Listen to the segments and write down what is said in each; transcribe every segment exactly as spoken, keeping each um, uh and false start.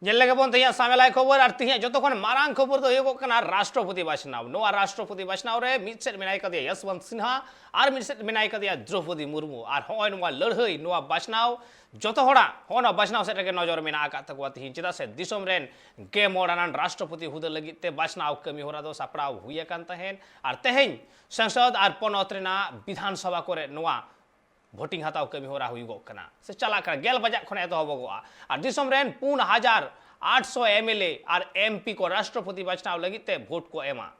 ᱧᱮᱞ ᱞᱮᱜᱮ ᱵᱚᱱ ᱛᱮᱦᱮᱧᱟᱜ ᱥᱟᱢᱮᱞᱟᱭ ᱠᱷᱚᱵᱚᱨ᱾ ᱟᱨ ᱛᱮᱦᱮᱧᱟᱜ ᱡᱚᱛᱚ ᱠᱷᱚᱱ ᱢᱟᱨᱟᱝ ᱠᱷᱚᱵᱚᱨ ᱫᱚ ᱦᱩᱭᱩᱜᱚᱜ ᱠᱟᱱᱟ ᱨᱟᱥᱴᱨᱚᱯᱚᱛᱤ ᱵᱟᱪᱷᱱᱟᱣ᱾ ᱱᱚᱣᱟ ᱨᱟᱥᱴᱨᱚᱯᱚᱛᱤ ᱵᱟᱪᱷᱱᱟᱣ ᱨᱮ ᱢᱤᱫ ᱥᱮᱫ ᱢᱮᱱᱟᱭ ᱠᱟᱫᱮᱭᱟ ᱭᱚᱥᱵᱚᱱᱛ ᱥᱤᱱᱦᱟ ᱟᱨ ᱢᱤᱫ ᱥᱮᱫ ᱢᱮᱱᱟᱭ ᱠᱟᱫᱮᱭᱟ ᱫᱨᱚᱯᱚᱫᱤ ᱢᱩᱨᱢᱩ᱾ ᱟᱨ ᱦᱚᱸᱜᱼᱚᱭ ᱱᱚᱣᱟ ᱞᱟᱹᱲᱦᱟᱹᱭ, ᱱᱚᱣᱟ ᱵᱟᱪᱷᱱᱟᱣ, ᱡᱚᱛᱚ ᱦᱚᱲᱟᱜ ᱦᱚᱸᱜᱼᱚ ᱱᱚᱣᱟ ᱵᱟᱪᱷᱱᱟᱣ ᱥᱮᱫ ᱨᱮᱜᱮ ᱱᱚᱡᱚᱨ ᱢᱮᱱᱟᱜ ᱟᱠᱟᱫ ᱛᱟᱠᱚᱣᱟ ᱛᱮᱦᱮᱧ᱾ ᱪᱮᱫᱟᱜ ᱥᱮ ᱫᱤᱥᱚᱢ ᱨᱮᱱ ᱜᱮ ᱢᱚᱬ ᱟᱱᱟᱱ ᱨᱟᱥᱴᱨᱚᱯᱚᱛᱤ ᱦᱩᱫᱟᱹ ᱞᱟᱹᱜᱤᱫ ᱛᱮ ᱵᱟᱪᱷᱱᱟᱣ ᱠᱟᱹᱢᱤ ᱦᱚᱨᱟ ᱫᱚ ᱥᱟᱯᱲᱟᱣ ᱦᱩᱭ ᱟᱠᱟᱱ ᱛᱟᱦᱮᱸᱫ᱾ ᱟᱨ ᱛᱮᱦᱮᱧ ᱥᱚᱝᱥᱚᱫ ᱟᱨ ᱯᱚᱱᱚᱛ ᱨᱮᱱᱟᱜ ᱵᱤᱫᱷᱟᱱ ᱥᱚᱵᱷᱟ ᱠᱚᱨᱮ ᱱᱚᱣᱟ ᱵᱷᱳᱴᱤᱝ ᱦᱟᱛᱟᱣ ᱠᱟᱹᱢᱤ ᱦᱚᱨᱟ ᱦᱩᱭᱩᱜᱚᱜ ᱠᱟᱱᱟ, ᱥᱮ ᱪᱟᱞᱟᱜ ᱠᱟᱱᱟ, ᱜᱮᱞ ᱵᱟᱡᱟᱜ ᱠᱷᱚᱱ ᱮᱛᱚᱦᱚᱵᱚᱜᱚᱜᱼᱟ᱾ ᱟᱨ ᱫᱤᱥᱚᱢ ᱨᱮᱱ ᱯᱩᱱ ᱦᱟᱡᱟᱨ ᱟᱴᱥᱚ M L A R M P ᱠᱚ ᱨᱟᱥᱴᱨᱚᱯᱚᱛᱤ ᱵᱟᱪᱷᱱᱟᱣ ᱞᱟᱹᱜᱤᱫ ᱛᱮ ᱵᱷᱳᱴ ᱠᱚ ᱮᱢᱟ᱾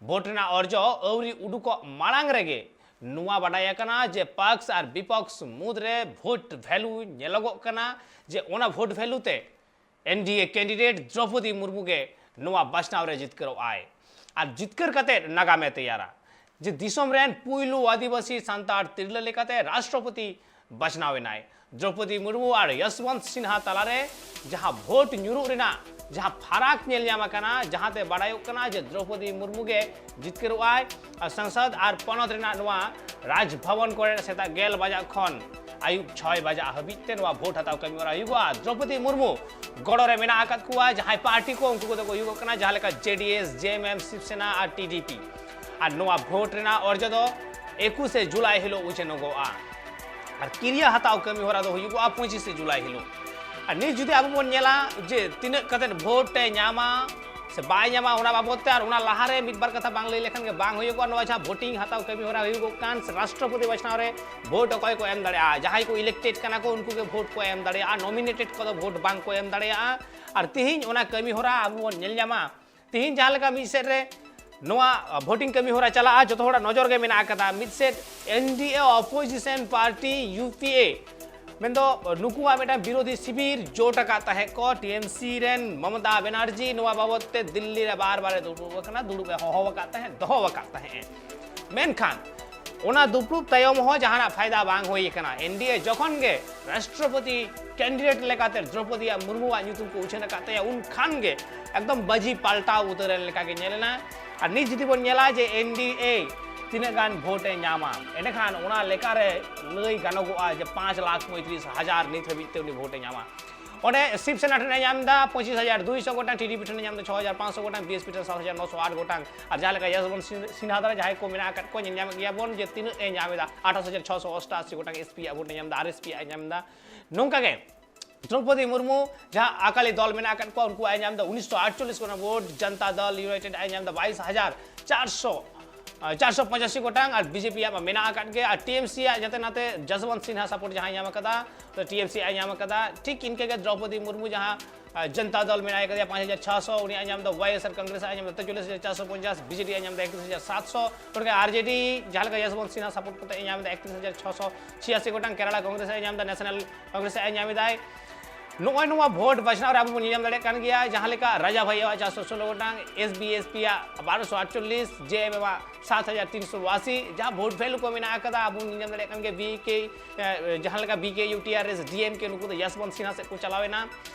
ᱵᱷᱳᱴ ᱨᱮᱱᱟᱜ ᱚᱨᱡᱚ ᱟᱹᱣᱨᱤ ᱩᱰᱩᱠᱚᱜ ᱢᱟᱲᱟᱝ ᱨᱮᱜᱮ ᱱᱚᱣᱟ ᱵᱟᱰᱟᱭ ᱟᱠᱟᱱᱟ ᱡᱮ ᱯᱟᱠᱥ ᱟᱨ ᱵᱤᱯᱚᱠᱥ ᱢᱩᱫᱽᱨᱮ ᱵᱷᱳᱴ ᱵᱷᱮᱞᱩ ᱧᱮᱞᱚᱜᱚᱜ ᱠᱟᱱᱟ, ᱡᱮ ᱚᱱᱟ ᱵᱷᱳᱴ ᱵᱷᱮᱞᱩ ᱛᱮ ᱮᱱ ᱰᱤ ᱮ ᱠᱮᱱᱰᱤᱰᱮᱴ ᱫᱨᱚᱯᱚᱫᱤ ᱢᱩᱨᱢᱩ ᱜᱮ ᱱᱚᱣᱟ ᱵᱟᱪᱷᱱᱟᱣ ᱨᱮ ᱡᱤᱛᱠᱟᱹᱨᱚᱜ ᱟᱭ᱾ ᱟᱨ ᱡᱤᱛᱠᱟᱹᱨ ᱠᱟᱛᱮ ᱱᱟᱜᱟᱢᱮ ᱛᱮᱭᱟᱨᱟ, ᱡᱮ ᱫᱤᱥᱚᱢ ᱨᱮᱱ ᱯᱩᱭᱞᱩ ᱟᱹᱫᱤᱵᱟᱹᱥᱤ ᱥᱟᱱᱛᱟᱲ ᱛᱤᱨᱞᱟᱹ ᱞᱮᱠᱟᱛᱮ ᱨᱟᱥᱴᱨᱚᱯᱚᱛᱤ ᱵᱟᱪᱷᱱᱟᱣ ᱮᱱᱟᱭ᱾ ᱫᱨᱚᱯᱚᱫᱤ ᱢᱩᱨᱢᱩ ᱟᱨ ᱭᱚᱥᱵᱚᱱᱛ ᱥᱤᱱᱦᱟ ᱛᱟᱞᱟᱨᱮ ᱡᱟᱦᱟᱸ ᱵᱷᱳᱴ ᱧᱩᱨᱩᱜ ᱨᱮᱱᱟᱜ ᱡᱟᱦᱟᱸ ᱯᱷᱟᱨᱟᱠ ᱧᱮᱞ ᱧᱟᱢ ᱟᱠᱟᱱᱟ, ᱡᱟᱦᱟᱸᱛᱮ ᱵᱟᱰᱟᱭᱚᱜ ᱠᱟᱱᱟ ᱡᱮ ᱫᱨᱚᱯᱚᱫᱤ ᱢᱩᱨᱢᱩ ᱜᱮ ᱡᱤᱛᱠᱟᱹᱨᱚᱜ ᱟᱭ᱾ ᱟᱨ ᱥᱚᱝᱥᱚᱫ ᱟᱨ ᱯᱚᱱᱚᱛ ᱨᱮᱱᱟᱜ ᱱᱚᱣᱟ ᱨᱟᱡᱽ ᱵᱷᱚᱵᱚᱱ ᱠᱚᱨᱮ ᱥᱮᱛᱟᱜ ᱜᱮᱞ ᱵᱟᱡᱟᱜ ᱠᱷᱚᱱ ᱟᱹᱭᱩᱵ ᱪᱷᱚᱭ ᱵᱟᱡᱟᱜ ᱦᱟᱹᱵᱤᱡ ᱛᱮ ᱱᱚᱣᱟ ᱵᱷᱳᱴ ᱦᱟᱛᱟᱣ ᱠᱟᱹᱢᱤ ᱦᱚᱨᱟ ᱦᱩᱭᱩᱜᱼᱟ᱾ ᱫᱨᱚᱯᱚᱫᱤ ᱢᱩᱨᱢᱩ ᱜᱚᱲᱚ ᱨᱮ ᱢᱮᱱᱟᱜ ᱟᱠᱟᱫ ᱠᱚᱣᱟ ᱡᱟᱦᱟᱸᱭ ᱯᱟᱨᱴᱤ ᱠᱚ, ᱩᱱᱠᱩ ᱠᱚᱫᱚ ᱠᱚ ᱦᱩᱭᱩᱜᱚᱜ ᱠᱟᱱᱟ ᱡᱟᱦᱟᱸ ᱞᱮᱠᱟ ᱡᱮ ᱰᱤ ᱮᱥ, ᱡᱮ ᱮᱢ ᱮᱢ, ᱥᱤᱵ ᱥᱮᱱᱟ ᱟᱨ ᱴᱤ ᱰᱤ ᱯᱤ᱾ ᱟᱨ ᱱᱚᱣᱟ ᱵᱷᱳᱴ ᱨᱮᱱᱟᱜ ᱚᱨᱡᱚ ᱫᱚ ᱮᱠᱩᱥᱮ ᱡᱩᱞᱟᱭ ᱦᱤᱞᱳᱜ ᱩᱪᱷᱟᱹᱱᱚᱜᱚᱜᱼᱟ᱾ ᱟᱨ ᱠᱤᱨᱤᱭᱟᱹ ᱦᱟᱛᱟᱣ ᱠᱟᱹᱢᱤ ᱦᱚᱨᱟ ᱫᱚ ᱦᱩᱭᱩᱜᱚᱜᱼᱟ ᱯᱚᱸᱪᱤᱥᱮ ᱡᱩᱞᱟᱭ ᱦᱤᱞᱳᱜ᱾ ᱟᱨ ᱱᱤᱛ ᱡᱩᱫᱤ ᱟᱵᱚ ᱵᱚᱱ ᱧᱮᱞᱟ ᱡᱮ ᱛᱤᱱᱟᱹᱜ ᱠᱟᱛᱮᱫ ᱵᱷᱳᱴ ᱮ ᱧᱟᱢᱟ ᱥᱮ ᱵᱟᱭ ᱧᱟᱢᱟ, ᱚᱱᱟ ᱵᱟᱵᱚᱫ ᱛᱮ ᱟᱨ ᱚᱱᱟ ᱞᱟᱦᱟᱨᱮ ᱢᱤᱫ ᱵᱟᱨ ᱠᱟᱛᱷᱟ ᱵᱟᱝ ᱞᱟᱹᱭ ᱞᱮᱠᱷᱟᱱ ᱜᱮ ᱵᱟᱝ ᱦᱩᱭᱩᱜᱚᱜᱼᱟ᱾ ᱱᱚᱣᱟ ᱡᱟᱦᱟᱸ ᱵᱷᱳᱴᱤᱝ ᱦᱟᱛᱟᱣ ᱠᱟᱹᱢᱤ ᱦᱚᱨᱟ ᱦᱩᱭᱩᱜᱚᱜ ᱠᱟᱱ ᱥᱮ ᱨᱟᱥᱴᱨᱚᱯᱚᱛᱤ ᱵᱟᱪᱷᱱᱟᱣ ᱨᱮ ᱵᱷᱳᱴ ᱚᱠᱚᱭ ᱠᱚ ᱮᱢ ᱫᱟᱲᱮᱭᱟᱜᱼᱟ, ᱡᱟᱦᱟᱸᱭ ᱠᱚ ᱤᱞᱮᱠᱴᱮᱰ ᱠᱟᱱᱟ ᱠᱚ ᱩᱱᱠᱩ ᱜᱮ ᱵᱷᱳᱴ ᱠᱚ ᱮᱢ ᱫᱟᱲᱮᱭᱟᱜᱼᱟ, ᱱᱚᱢᱤᱱᱮᱴᱮᱰ ᱠᱚᱫᱚ ᱵᱷᱳᱴ ᱵᱟᱝ ᱠᱚ ᱮᱢ ᱫᱟᱲᱮᱭᱟᱜᱼᱟ᱾ ᱟᱨ ᱛᱤᱦᱤᱧ ᱚᱱᱟ ᱠᱟᱹᱢᱤ ᱦᱚᱨᱟ ᱟᱵᱚ ᱵᱚᱱ ᱧᱮᱞ ᱧᱟᱢᱟ᱾ ᱛᱤᱦᱤᱧ ᱡᱟᱦᱟᱸ ᱞᱮᱠᱟ ᱢᱤᱫ ᱥᱮᱫ ᱨᱮ ᱱᱚᱣᱟ, ᱟ, ᱵᱷᱳᱴᱤᱝ ᱠᱟᱹᱢᱤ ᱦᱚᱨᱟ ᱪᱟᱞᱟᱜᱼᱟ, ᱡᱚᱛᱚ ᱦᱚᱲᱟᱜ ᱱᱚᱡᱚᱨ ᱜᱮ ᱢᱮᱱᱟᱜ ᱟᱠᱟᱫᱟ᱾ ᱢᱤᱫ ᱥᱮᱫ ᱮᱱ ᱰᱤ ᱮ ᱚᱯᱳᱡᱤᱥᱚᱱ ᱯᱟᱨᱴᱤ ᱭᱩ ᱯᱤ ᱮ, ᱢᱮᱱᱫᱚ ᱱᱩᱠᱩᱣᱟᱜ ᱢᱤᱫᱴᱟᱝ ᱵᱤᱨᱳᱫᱷᱤ ᱥᱤᱵᱤᱨ ᱡᱳᱴ ᱟᱠᱟᱫ ᱛᱟᱦᱮᱸᱫ ᱠᱚ, ᱴᱤ ᱮᱢ ᱥᱤ ᱨᱮᱱ ᱢᱚᱢᱚᱛᱟ ᱵᱮᱱᱟᱨᱡᱤ ᱱᱚᱣᱟ ᱵᱟᱵᱚᱫ ᱛᱮ ᱫᱤᱞᱞᱤ ᱨᱮ ᱵᱟᱨ ᱵᱟᱨ ᱮ ᱫᱩᱲᱩᱵ ᱟᱠᱟᱱᱟ, ᱫᱩᱲᱩᱵ ᱮ ᱦᱚᱦᱚ ᱟᱠᱟᱫ ᱛᱟᱦᱮᱸᱫ, ᱫᱚᱦᱚ ᱟᱠᱟᱫ ᱛᱟᱦᱮᱸᱫ᱾ ᱢᱮᱱᱠᱷᱟᱱ ᱚᱱᱟ ᱫᱩᱯᱲᱩᱵ ᱛᱟᱭᱚᱢ ᱦᱚᱸ ᱡᱟᱦᱟᱱᱟᱜ ᱯᱷᱟᱭᱫᱟ ᱵᱟᱝ ᱦᱩᱭ ᱟᱠᱟᱱᱟ᱾ ᱮᱱ ᱰᱤ ᱮ ᱡᱚᱠᱷᱚᱱ ᱜᱮ ᱨᱟᱥᱴᱨᱚᱯᱚᱛᱤ ᱠᱮᱱᱰᱤᱰᱮᱴ ᱞᱮᱠᱟᱛᱮ ᱫᱨᱚᱯᱚᱫᱤᱭᱟᱜ ᱢᱩᱨᱢᱩᱣᱟᱜ ᱧᱩᱛᱩᱢ ᱠᱚ ᱩᱪᱷᱟᱹᱱ ᱟᱠᱟᱫ ᱛᱟᱭᱟ, ᱩᱱ ᱠᱷᱟᱱ ᱜᱮ ᱮᱠᱫᱚᱢ ᱵᱟᱹᱡᱤ ᱯᱟᱞᱴᱟᱣ ᱩᱛᱟᱹᱨ ᱮᱱ ᱞᱮᱠᱟ ᱜᱮ ᱧᱮᱞ ᱮᱱᱟ᱾ ᱟᱨ ᱱᱤᱛ ᱡᱩᱫᱤ ᱵᱚᱱ ᱧᱮᱞᱟ ᱡᱮ ᱮᱱ ᱰᱤ ᱮ ᱛᱤᱱᱟᱹᱜ ᱜᱟᱱ ᱵᱷᱳᱴ ᱮ ᱧᱟᱢᱟ, ᱮᱸᱰᱮᱠᱷᱟᱱ ᱚᱱᱟ ᱞᱮᱠᱟᱨᱮ ᱞᱟᱹᱭ ᱜᱟᱱᱚᱜᱚᱜᱼᱟ ᱡᱮ ᱯᱟᱸᱪ ᱞᱟᱠᱷ ᱯᱚᱸᱭᱛᱨᱤᱥ ᱦᱟᱡᱟᱨ ᱱᱤᱛ ᱦᱟᱹᱵᱤᱡ ᱛᱮ ᱩᱱᱤ ᱵᱷᱳᱴ ᱮ ᱧᱟᱢᱟ᱾ ᱚᱸᱰᱮ ᱥᱤᱵ ᱥᱮᱱᱟ ᱴᱷᱮᱱ ᱮ ᱧᱟᱢ ᱮᱫᱟ ᱯᱚᱸᱪᱤᱥ ᱦᱟᱡᱟᱨ ᱫᱩᱭᱥᱚ ᱜᱚᱴᱟᱝ, ᱴᱤ ᱰᱤ ᱯᱤ ᱴᱷᱮᱱ ᱮ ᱧᱟᱢ ᱮᱫᱟ ᱪᱷᱚ ᱦᱟᱡᱟᱨ ᱯᱟᱸᱪᱥᱚ ᱜᱚᱴᱟᱝ, ᱵᱤ ᱮᱥ ᱯᱤ ᱴᱷᱮᱱ ᱥᱟᱛ ᱦᱟᱡᱟᱨ ᱱᱚᱥᱚ ᱟᱴ ᱜᱚᱴᱟᱝ᱾ ᱟᱨ ᱡᱟᱦᱟᱸ ᱞᱮᱠᱟ ᱭᱟᱥᱵᱚᱱᱛ ᱥᱤᱱ- ᱥᱤᱱᱦᱟ ᱫᱟᱨᱟ ᱡᱟᱦᱟᱸᱭ ᱠᱚ ᱢᱮᱱᱟᱜ ᱟᱠᱟᱫ ᱠᱚᱣᱟ, ᱧᱮᱞ ᱧᱟᱢᱮᱫ ᱜᱮᱭᱟ ᱵᱚᱱ ᱡᱮ ᱛᱤᱱᱟᱹᱜ ᱮ ᱧᱟᱢ ᱮᱫᱟ, ᱟᱴᱷᱟᱥ ᱦᱟᱡᱟᱨ ᱪᱷᱚᱥᱚ ᱚᱥᱴᱟᱥᱤ ᱜᱚᱴᱟᱝ ᱮᱥ ᱯᱤ ᱟᱜ ᱵᱷᱳᱴ ᱮ ᱧᱟᱢ ᱮᱫᱟ, ᱟᱨ ᱮᱥ ᱯᱤ ᱟᱜ ᱮ ᱧᱟᱢ ᱮᱫᱟ᱾ ᱱᱚᱝᱠᱟ ᱜᱮ ᱫᱨᱚᱯᱚᱫᱤ ᱢᱩᱨᱢᱩ ᱡᱟᱦᱟᱸ ᱟᱠᱟᱞᱤ ᱫᱚᱞ ᱢᱮᱱᱟᱜ ᱟᱠᱟᱫ ᱠᱚᱣᱟ, ᱩᱱᱠᱩᱣᱟᱜ ᱮ ᱧᱟᱢ ᱮᱫᱟ ᱩᱱᱤᱥᱥᱚ ᱟᱴᱪᱚᱞᱞᱤᱥ ᱜᱚᱴᱟᱝ ᱵᱷᱳᱴ, ᱡᱚᱱᱛᱟ ᱫᱚᱞ ᱤᱭᱩᱱᱟᱭᱴᱮᱰ ᱟᱜ ᱮ ᱧᱟᱢ ᱮᱫᱟ ᱵᱟᱭᱤᱥ ᱦᱟᱡᱟᱨ ᱪᱟᱨᱥᱚ ᱪᱟᱨᱥᱚ ᱯᱚᱸᱪᱟᱥᱤ ᱜᱚᱴᱟᱝ, ᱟᱨ ᱵᱤ ᱡᱮ ᱯᱤ ᱟᱜ ᱢᱟ ᱢᱮᱱᱟᱜ ᱟᱠᱟᱫ ᱜᱮ, ᱟᱨ ᱴᱤ ᱮᱢ ᱥᱤ ᱟᱜ ᱡᱟᱛᱮ ᱱᱟᱛᱮ ᱡᱚᱥᱵᱚᱱᱛ ᱥᱤᱱᱦᱟ ᱥᱟᱯᱳᱨᱴ ᱡᱟᱦᱟᱸᱭ ᱧᱟᱢ ᱟᱠᱟᱫᱟ, ᱛᱚ ᱴᱤ ᱮᱢ ᱥᱤ ᱟᱜ ᱧᱟᱢ ᱟᱠᱟᱫᱟ᱾ ᱴᱷᱤᱠ ᱤᱱᱠᱟᱹ ᱜᱮ ᱫᱨᱚᱯᱚᱫᱤ ᱢᱩᱨᱢᱩ ᱡᱟᱦᱟᱸ ᱟᱨ ᱡᱚᱱᱛᱟ ᱫᱚᱞ ᱢᱮᱱᱟᱭ ᱠᱟᱫᱮᱭᱟ ᱯᱟᱸᱪ ᱦᱟᱡᱟᱨ ᱪᱷᱚᱥᱚ, ᱩᱱᱤᱭᱟᱜ ᱧᱟᱢ ᱫᱚ ᱣᱟᱭ ᱮᱥ ᱟᱨ ᱠᱚᱝᱜᱨᱮᱥ ᱟᱜ ᱧᱟᱢ ᱫᱚ ᱛᱮᱛᱟᱞᱞᱤᱥ ᱦᱟᱡᱟᱨ ᱪᱟᱨᱥᱚ ᱯᱚᱧᱪᱟᱥ, ᱵᱤ ᱡᱮ ᱰᱤ ᱟᱜ ᱧᱟᱢ ᱫᱚ ᱮᱠᱛᱨᱤᱥ ᱦᱟᱡᱟᱨ ᱥᱟᱛᱥᱚ, ᱚᱱᱠᱟ ᱟᱨ ᱡᱮ ᱰᱤ ᱡᱟᱦᱟᱸ ᱞᱮᱠᱟ ᱭᱟᱥᱵᱚᱱᱛ ᱥᱤᱱᱦᱟ ᱥᱟᱯᱳᱨᱴ ᱠᱟᱛᱮ ᱧᱟᱢ ᱫᱟ ᱮᱠᱛᱨᱤᱥ ᱦᱟᱡᱟᱨ ᱪᱷᱚᱥᱚ ᱪᱷᱤᱭᱟᱥᱤ ᱜᱚᱴᱟᱝ, ᱠᱮᱨᱟᱞᱟ ᱠᱚᱝᱜᱨᱮᱥ ᱮ ᱧᱟᱢ ᱫᱟ, ᱱᱮᱥᱱᱟᱞ ᱠᱚᱝᱜᱨᱮᱥ ᱮ ᱧᱟᱢ ᱮᱫᱟᱭ᱾ ᱱᱚᱜᱼᱚᱭ ᱱᱚᱣᱟ ᱵᱷᱳᱴ ᱵᱟᱪᱷᱱᱟᱣ ᱨᱮ ᱟᱵᱚ ᱵᱚᱱ ᱧᱮᱞ ᱧᱟᱢ ᱫᱟᱲᱮᱭᱟᱜ ᱠᱟᱱ ᱜᱮᱭᱟ, ᱡᱟᱦᱟᱸ ᱞᱮᱠᱟ ᱨᱟᱡᱟ ᱵᱷᱟᱭᱭᱟᱣᱟᱜ ᱪᱟᱨᱥᱚ ᱥᱳᱞᱳ ᱜᱚᱴᱟᱝ, ᱮᱥ ᱵᱤ ᱮᱥ ᱯᱤ ᱟᱜ ᱵᱟᱨᱚᱥᱚ ᱟᱴᱪᱚᱞᱞᱤᱥ, ᱡᱮ ᱮᱢ ᱮᱢ ᱟᱜ ᱥᱟᱛ ᱦᱟᱡᱟᱨ ᱛᱤᱱᱥᱚ ᱩᱱᱟᱥᱤ, ᱡᱟᱦᱟᱸ ᱵᱷᱳᱴ ᱵᱷᱮᱞᱩ ᱠᱚ ᱢᱮᱱᱟᱜ ᱟᱠᱟᱫᱟ, ᱟᱵᱚ ᱵᱚᱱ ᱧᱮᱞ ᱧᱟᱢ ᱫᱟᱲᱮᱭᱟᱜ ᱠᱟᱱ ᱜᱮᱭᱟ, ᱵᱤ ᱠᱮ, ᱮ, ᱡᱟᱦᱟᱸ ᱞᱮᱠᱟ ᱵᱤ ᱠᱮ ᱭᱩ ᱴᱤ ᱟᱨ ᱮᱥ, ᱰᱤ ᱮᱢ ᱠᱮ, ᱱᱩᱠᱩ ᱫᱚ ᱭᱟᱥᱵᱚᱱᱛ ᱥᱤᱱᱦᱟ ᱥᱮᱫ ᱠᱚ ᱪᱟᱞᱟᱣ ᱮᱱᱟ᱾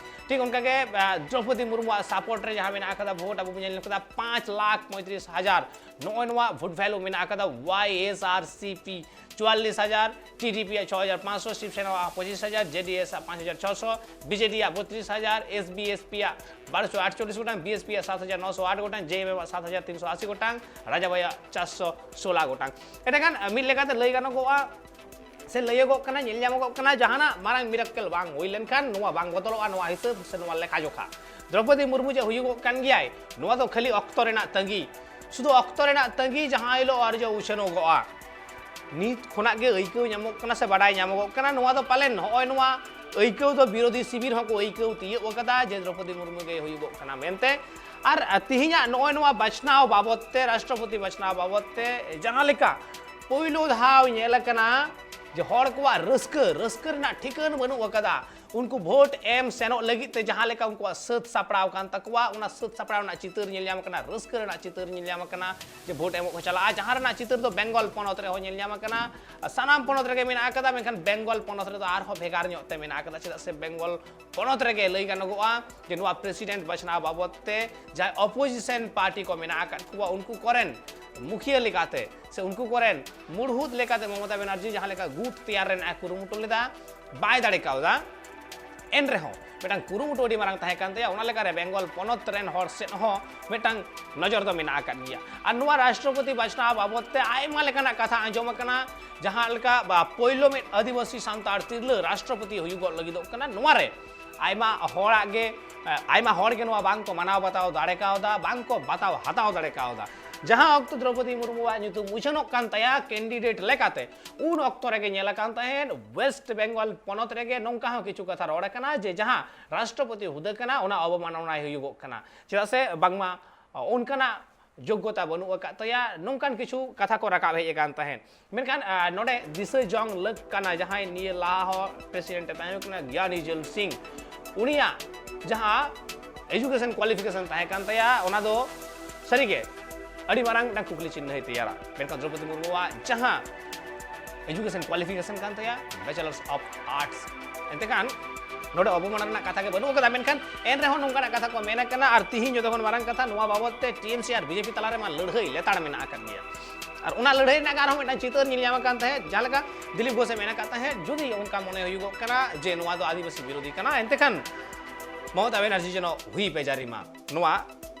ᱴᱷᱤᱠ ᱚᱱᱠᱟ ᱜᱮ, ᱟ, ᱫᱨᱚᱯᱚᱫᱤ ᱢᱩᱨᱢᱩᱣᱟᱜ ᱥᱟᱯᱳᱨᱴ ᱨᱮ ᱡᱟᱦᱟᱸ ᱢᱮᱱᱟᱜ ᱟᱠᱟᱫᱟ ᱵᱷᱳᱴ, ᱟᱵᱚ ᱵᱚᱱ ᱧᱮᱞ ᱧᱟᱢ ᱠᱟᱫᱟ ᱯᱟᱸᱪ ᱞᱟᱠᱷ ᱯᱚᱸᱭᱛᱨᱤᱥ ᱦᱟᱡᱟᱨ᱾ ᱱᱚᱜᱼᱚᱭ ᱱᱚᱣᱟ ᱵᱷᱳᱴ ᱵᱷᱮᱞᱩ ᱢᱮᱱᱟᱜ ᱟᱠᱟᱫᱟ ᱣᱟᱭ ᱮᱥ ᱟᱨ ᱥᱤ ᱯᱤ ᱪᱩᱣᱟᱞᱞᱤᱥ ᱦᱟᱡᱟᱨ, ᱴᱤ ᱰᱤ ᱯᱤ ᱟᱜ ᱪᱷᱚ ᱦᱟᱡᱟᱨ ᱯᱟᱸᱪᱥᱚ, ᱥᱤᱵ ᱥᱮᱱᱟ ᱟᱜ ᱯᱚᱸᱪᱤᱥ ᱦᱟᱡᱟᱨ, ᱡᱮ ᱰᱤ ᱮᱥ ᱟᱜ ᱯᱟᱸᱪ ᱦᱟᱡᱟᱨ ᱪᱷᱚᱥᱚ, ᱵᱤ ᱡᱮ ᱰᱤ ᱟᱜ ᱵᱚᱛᱨᱤᱥ ᱦᱟᱡᱟᱨ, ᱮᱥ ᱵᱤ ᱮᱥ ᱯᱤ ᱟᱜ ᱵᱟᱨᱚᱥᱚ ᱟᱴᱪᱚᱞᱞᱤᱥ ᱜᱚᱴᱟᱝ, ᱵᱤ ᱮᱥ ᱯᱤ ᱟᱜ ᱥᱟᱛ ᱦᱟᱡᱟᱨ ᱱᱚᱥᱚ ᱟᱴ ᱜᱚᱴᱟᱝ, ᱡᱮ ᱮᱢ ᱮᱢ ᱟᱜ ᱥᱟᱛ ᱦᱟᱡᱟᱨ ᱛᱤᱱᱥᱚ ᱟᱥᱤ ᱜᱚᱴᱟᱝ, ᱨᱟᱡᱟ ᱵᱷᱟᱭᱭᱟᱣᱟᱜ ᱪᱟᱨᱥᱚ ᱥᱳᱞᱟ ᱜᱚᱴᱟᱝ᱾ ᱮᱸᱰᱮᱠᱷᱟᱱ, ᱢᱤᱫ ᱞᱮᱠᱟᱛᱮ ᱞᱟᱹᱭ ᱜᱟᱱᱚᱜᱚᱜᱼᱟ, ᱥᱮ ᱞᱟᱹᱭᱟᱹᱜᱚᱜ ᱠᱟᱱᱟ, ᱧᱮᱞ ᱧᱟᱢᱚᱜᱚᱜ ᱠᱟᱱᱟ, ᱡᱟᱦᱟᱱᱟᱜ ᱢᱟᱨᱟᱝ ᱢᱤᱨᱟᱠᱮᱞ ᱵᱟᱝ ᱦᱩᱭ ᱞᱮᱱᱠᱷᱟᱱ ᱱᱚᱣᱟ ᱵᱟᱝ ᱵᱚᱫᱚᱞᱚᱜᱼᱟ, ᱱᱚᱣᱟ ᱦᱤᱥᱟᱹᱵ ᱥᱮ ᱱᱚᱣᱟ ᱞᱮᱠᱷᱟ ᱡᱚᱠᱷᱟ᱾ ᱫᱨᱚᱯᱚᱫᱤ ᱢᱩᱨᱢᱩ ᱡᱮ ᱦᱩᱭᱩᱜᱚᱜ ᱠᱟᱱ ᱜᱮᱭᱟᱭ, ᱱᱚᱣᱟ ᱫᱚ ᱠᱷᱟᱹᱞᱤ ᱚᱠᱛᱚ ᱨᱮᱱᱟᱜ ᱛᱟᱺᱜᱤ, ᱥᱩᱫᱷᱩ ᱚᱠᱛᱚ ᱨᱮᱱᱟᱜ ᱛᱟᱺᱜᱤ, ᱡᱟᱦᱟᱸ ᱦᱤᱞᱳᱜ ᱟᱨᱡᱚ ᱩᱪᱷᱟᱹᱱᱚᱜᱚᱜᱼᱟ᱾ ᱱᱤᱛ ᱠᱷᱚᱱᱟᱜ ᱜᱮ ᱟᱹᱭᱠᱟᱹᱣ ᱧᱟᱢᱚᱜ ᱠᱟᱱᱟ ᱥᱮ ᱵᱟᱰᱟᱭ ᱧᱟᱢᱚᱜᱚᱜ ᱠᱟᱱᱟ, ᱱᱚᱣᱟ ᱫᱚ ᱯᱟᱞᱮᱱ ᱱᱚᱜᱼᱚᱭ ᱱᱚᱣᱟ ᱟᱹᱭᱠᱟᱹᱣ ᱫᱚ ᱵᱤᱨᱳᱫᱷᱤ ᱥᱤᱵᱤᱨ ᱦᱚᱸᱠᱚ ᱟᱹᱭᱠᱟᱹᱣ ᱛᱤᱭᱳᱜ ᱟᱠᱟᱫᱟ ᱡᱮ ᱫᱨᱚᱯᱚᱫᱤ ᱢᱩᱨᱢᱩ ᱜᱮ ᱦᱩᱭᱩᱜᱚᱜ ᱠᱟᱱᱟ ᱢᱮᱱᱛᱮ᱾ ᱟᱨ ᱛᱤᱦᱤᱧᱟᱜ ᱱᱚᱜᱼᱚᱭ ᱱᱚᱣᱟ ᱵᱟᱪᱷᱱᱟᱣ ᱵᱟᱵᱚᱫ ᱛᱮ, ᱨᱟᱥᱴᱨᱚᱯᱚᱛᱤ ᱵᱟᱪᱷᱱᱟᱣ ᱵᱟᱵᱚᱫ ᱛᱮ ᱡᱟᱦᱟᱸ ᱞᱮᱠᱟ ᱯᱳᱭᱞᱳ ᱫᱷᱟᱣ ᱧᱮᱞ ᱟᱠᱟᱱᱟ ᱡᱮ ᱦᱚᱲ ᱠᱚᱣᱟᱜ ᱨᱟᱹᱥᱠᱟᱹ, ᱨᱟᱹᱥᱠᱟᱹ ᱨᱮᱱᱟᱜ ᱴᱷᱤᱠᱟᱹᱱ ᱵᱟᱹᱱᱩᱜ ᱟᱠᱟᱫᱟ᱾ ᱩᱱᱠᱩ ᱵᱷᱳᱴ ᱮᱢ ᱥᱮᱱᱚᱜ ᱞᱟᱹᱜᱤᱫ ᱛᱮ ᱡᱟᱦᱟᱸ ᱞᱮᱠᱟ ᱩᱱᱠᱩᱣᱟᱜ ᱥᱟᱹᱛ ᱥᱟᱯᱲᱟᱣ ᱠᱟᱱ ᱛᱟᱠᱚᱣᱟ, ᱚᱱᱟ ᱥᱟᱹᱛ ᱥᱟᱯᱲᱟᱣ ᱨᱮᱱᱟᱜ ᱪᱤᱛᱟᱹᱨ ᱧᱮᱞ ᱧᱟᱢ ᱟᱠᱟᱱᱟ, ᱨᱟᱹᱥᱠᱟᱹ ᱨᱮᱱᱟᱜ ᱪᱤᱛᱟᱹᱨ ᱧᱮᱞ ᱧᱟᱢ ᱟᱠᱟᱱᱟ ᱡᱮ ᱵᱷᱳᱴ ᱮᱢᱚᱜ ᱠᱚ ᱪᱟᱞᱟᱜᱼᱟ, ᱡᱟᱦᱟᱸ ᱨᱮᱱᱟᱜ ᱪᱤᱛᱟᱹᱨ ᱫᱚ ᱵᱮᱝᱜᱚᱞ ᱯᱚᱱᱚᱛ ᱨᱮᱦᱚᱸ ᱧᱮᱞ ᱧᱟᱢ ᱟᱠᱟᱱᱟ, ᱥᱟᱱᱟᱢ ᱯᱚᱱᱚᱛ ᱨᱮᱜᱮ ᱢᱮᱱᱟᱜ ᱟᱠᱟᱫᱟ, ᱢᱮᱱᱠᱷᱟᱱ ᱵᱮᱝᱜᱚᱞ ᱯᱚᱱᱚᱛ ᱨᱮᱫᱚ ᱟᱨᱦᱚᱸ ᱵᱷᱮᱜᱟᱨ ᱧᱚᱜ ᱛᱮ ᱢᱮᱱᱟᱜ ᱟᱠᱟᱫᱟ᱾ ᱪᱮᱫᱟᱜ ᱥᱮ ᱵᱮᱝᱜᱚᱞ ᱯᱚᱱᱚᱛ ᱨᱮᱜᱮ ᱞᱟᱹᱭ ᱜᱟᱱᱚᱜᱚᱜᱼᱟ ᱡᱮ ᱱᱚᱣᱟ ᱯᱨᱮᱥᱤᱰᱮᱱᱴ ᱵᱟᱪᱷᱱᱟᱣ ᱵᱟᱵᱚᱫ ᱛᱮ ᱡᱟᱦᱟᱸᱭ ᱚᱯᱳᱡᱤᱥᱚᱱ ᱯᱟᱨᱴᱤ ᱠᱚ ᱢᱮᱱᱟᱜ ᱟᱠᱟᱫ ᱠᱚᱣᱟ, ᱩᱱᱠᱩ ᱠᱚᱨᱮᱱ ᱢᱩᱠᱷᱤᱭᱟᱹ ᱞᱮᱠᱟᱛᱮ ᱥᱮ ᱩᱱᱠᱩ ᱠᱚᱨᱮᱱ ᱢᱩᱲᱦᱩᱫ ᱞᱮᱠᱟᱛᱮ ᱢᱚᱢᱚᱛᱟ ᱵᱮᱱᱟᱨᱡᱤ ᱡᱟᱦᱟᱸ ᱞᱮᱠᱟ ᱜᱩᱴ ᱛᱮᱭᱟᱨ ᱨᱮᱱᱟᱜ ᱮ ᱠᱩᱨᱩᱢᱩᱴᱩ ᱞᱮᱫᱟ, ᱵᱟᱭ ᱫᱟᱲᱮ ᱠᱟᱣᱫᱟ᱾ ᱮᱱ ᱨᱮᱦᱚᱸ ᱢᱤᱫᱴᱟᱝ ᱠᱩᱨᱩᱢᱩᱴᱩ ᱟᱹᱰᱤ ᱢᱟᱨᱟᱝ ᱛᱟᱦᱮᱸ ᱠᱟᱱ ᱛᱟᱭᱟ᱾ ᱚᱱᱟ ᱞᱮᱠᱟᱨᱮ ᱵᱮᱝᱜᱚᱞ ᱯᱚᱱᱚᱛ ᱨᱮᱱ ᱦᱚᱲ ᱥᱮᱫ ᱦᱚᱸ ᱢᱤᱫᱴᱟᱝ ᱱᱚᱡᱚᱨ ᱫᱚ ᱢᱮᱱᱟᱜ ᱟᱠᱟᱫ ᱜᱮᱭᱟ᱾ ᱟᱨ ᱱᱚᱣᱟ ᱨᱟᱥᱴᱨᱚᱯᱚᱛᱤ ᱵᱟᱪᱷᱱᱟᱣ ᱵᱟᱵᱚᱫ ᱛᱮ ᱟᱭᱢᱟ ᱞᱮᱠᱟᱱᱟᱜ ᱠᱟᱛᱷᱟ ᱟᱸᱡᱚᱢ ᱟᱠᱟᱱᱟ, ᱡᱟᱦᱟᱸ ᱞᱮᱠᱟ ᱵᱟ ᱯᱳᱭᱞᱳ ᱢᱤᱫ ᱟᱹᱫᱤᱵᱟᱹᱥᱤ ᱥᱟᱱᱛᱟᱲ ᱛᱤᱨᱞᱟᱹ ᱨᱟᱥᱴᱨᱚᱯᱚᱛᱤ ᱦᱩᱭᱩᱜᱚᱜ ᱞᱟᱹᱜᱤᱫᱚᱜ ᱠᱟᱱᱟ᱾ ᱱᱚᱣᱟ ᱨᱮ ᱟᱭᱢᱟ ᱦᱚᱲᱟᱜ ᱜᱮ, ᱟᱭᱢᱟ ᱦᱚᱲ ᱜᱮ ᱱᱚᱣᱟ ᱵᱟᱝ ᱠᱚ ᱢᱟᱱᱟᱣ ᱵᱟᱛᱟᱣ ᱫᱟᱲᱮ ᱠᱟᱣᱫᱟ, ᱵᱟᱝ ᱠᱚ ᱵᱟᱛᱟᱣ ᱦᱟᱛᱟᱣ ᱫᱟᱲᱮ ᱠᱟᱣᱫᱟ᱾ ᱡᱟᱦᱟᱸ ᱚᱠᱛᱚ ᱫᱨᱚᱣᱯᱚᱫᱤ ᱢᱩᱨᱢᱩᱣᱟᱜ ᱧᱩᱛᱩᱢ ᱩᱪᱷᱟᱹᱱᱚᱜ ᱠᱟᱱ ᱛᱟᱭᱟ ᱠᱮᱱᱰᱤᱰᱮᱴ ᱞᱮᱠᱟᱛᱮ, ᱩᱱ ᱚᱠᱛᱚ ᱨᱮᱜᱮ ᱧᱮᱞ ᱟᱠᱟᱱ ᱛᱟᱦᱮᱸᱫ ᱣᱮᱥᱴ ᱵᱮᱝᱜᱚᱞ ᱯᱚᱱᱚᱛ ᱨᱮᱜᱮ ᱱᱚᱝᱠᱟ ᱦᱚᱸ ᱠᱤᱪᱷᱩ ᱠᱟᱛᱷᱟ ᱨᱚᱲ ᱟᱠᱟᱱᱟ ᱡᱮ ᱡᱟᱦᱟᱸ ᱨᱟᱥᱴᱨᱚᱯᱚᱛᱤ ᱦᱩᱫᱟᱹ ᱠᱟᱱᱟ, ᱚᱱᱟ ᱚᱵᱚᱢᱟᱱᱚᱱᱟᱭ ᱦᱩᱭᱩᱜᱚᱜ ᱠᱟᱱᱟ, ᱪᱮᱫᱟᱜ ᱥᱮ ᱵᱟᱝᱢᱟ ᱚᱱᱠᱟᱱᱟᱜ ᱡᱳᱜᱽᱜᱚᱛᱟ ᱵᱟᱹᱱᱩᱜ ᱟᱠᱟᱫ ᱛᱟᱭᱟ, ᱱᱚᱝᱠᱟᱱ ᱠᱤᱪᱷᱩ ᱠᱟᱛᱷᱟ ᱠᱚ ᱨᱟᱠᱟᱵ ᱦᱮᱡ ᱟᱠᱟᱱ ᱛᱟᱦᱮᱸᱫ᱾ ᱢᱮᱱᱠᱷᱟᱱ, ᱟ, ᱱᱚᱰᱮ ᱫᱤᱥᱟᱹ ᱡᱚᱝ ᱞᱟᱹᱠ ᱠᱟᱱᱟ, ᱡᱟᱦᱟᱸᱭ ᱱᱤᱭᱟᱹ ᱞᱟᱦᱟ ᱦᱚᱸ ᱯᱨᱮᱥᱤᱰᱮᱱᱴ ᱮ ᱛᱟᱦᱮᱸ ᱠᱟᱱᱟ, ᱜᱭᱟᱱᱤ ᱡᱮᱞ ᱥᱤᱝ, ᱩᱱᱤᱭᱟᱜ ᱡᱟᱦᱟᱸ ᱮᱡᱩᱠᱮᱥᱚᱱ ᱠᱳᱣᱟᱞᱤᱯᱷᱤᱠᱮᱥᱚᱱ ᱛᱟᱦᱮᱸ ᱠᱟᱱ ᱛᱟᱭᱟ, ᱚᱱᱟ ᱫᱚ ᱥᱟᱹᱨᱤᱜᱮ ᱟᱹᱰᱤ ᱢᱟᱨᱟᱝ ᱢᱤᱫᱴᱟᱝ ᱠᱩᱠᱞᱤ ᱪᱤᱱᱦᱟᱹᱭ ᱛᱮᱭᱟᱨᱟ᱾ ᱢᱮᱱᱠᱷᱟᱱ ᱫᱨᱚᱣᱯᱚᱫᱤ ᱢᱩᱨᱢᱩᱣᱟᱜ ᱡᱟᱦᱟᱸ ᱮᱡᱩᱠᱮᱥᱚᱱ ᱠᱳᱣᱟᱞᱤᱯᱷᱤᱠᱮᱥᱚᱱ ᱠᱟᱱ ᱛᱟᱭᱟ, ᱵᱮᱪᱮᱞᱟᱨᱥ ᱚᱯᱷ ᱟᱨᱴᱥ, ᱮᱱᱛᱮ ᱠᱷᱟᱱ ᱱᱚᱰᱮ ᱚᱵᱚᱢᱟᱱᱚᱱᱟ ᱨᱮᱱᱟᱜ ᱠᱟᱛᱷᱟ ᱜᱮ ᱵᱟᱹᱱᱩᱜ ᱟᱠᱟᱫᱟ᱾ ᱢᱮᱱᱠᱷᱟᱱ ᱮᱱ ᱨᱮᱦᱚᱸ ᱱᱚᱝᱠᱟᱱᱟᱜ ᱠᱟᱛᱷᱟ ᱠᱚ ᱢᱮᱱ ᱟᱠᱟᱱᱟ᱾ ᱟᱨ ᱛᱤᱦᱤᱧ ᱡᱚᱛᱚ ᱠᱷᱚᱱ ᱢᱟᱨᱟᱝ ᱠᱟᱛᱷᱟ, ᱱᱚᱣᱟ ᱵᱟᱵᱚᱫ ᱛᱮ ᱴᱤ ᱮᱢ ᱥᱤ ᱟᱨ ᱵᱤ ᱡᱮ ᱯᱤ ᱛᱟᱞᱟ ᱨᱮᱢᱟ ᱞᱟᱹᱲᱦᱟᱹᱭ ᱞᱮᱛᱟᱲ ᱢᱮᱱᱟᱜ ᱟᱠᱟᱫ ᱜᱮᱭᱟ᱾ ᱟᱨ ᱚᱱᱟ ᱞᱟᱹᱲᱦᱟᱹᱭ ᱨᱮᱱᱟᱜ ᱜᱮ ᱟᱨᱦᱚᱸ ᱢᱤᱫᱴᱟᱝ ᱪᱤᱛᱟᱹᱨ ᱧᱮᱞ ᱧᱟᱢ ᱟᱠᱟᱱ ᱛᱟᱦᱮᱸᱫ, ᱡᱟᱦᱟᱸ ᱞᱮᱠᱟ ᱫᱤᱞᱤᱯ ᱜᱷᱳᱥ ᱮ ᱢᱮᱱ ᱟᱠᱟᱫ ᱛᱟᱦᱮᱸᱫ, ᱡᱩᱫᱤ ᱚᱱᱠᱟ ᱢᱚᱱᱮ ᱦᱩᱭᱩᱜᱚᱜ ᱠᱟᱱᱟ ᱡᱮ ᱱᱚᱣᱟ ᱫᱚ ᱟᱹᱫᱤᱵᱟᱹᱥᱤ ᱵᱤᱨᱳᱫᱷᱤ ᱠᱟᱱᱟ, ᱮᱱᱛᱮ ᱠᱷᱟᱱ ᱢᱚᱢᱚᱛᱟ ᱵᱮᱱᱟᱨᱡᱤ ᱡᱮᱱᱚ ᱦᱩᱭ ᱯᱮ ᱡᱟᱹᱨᱤ ᱢᱟ, ᱱᱚᱣᱟ,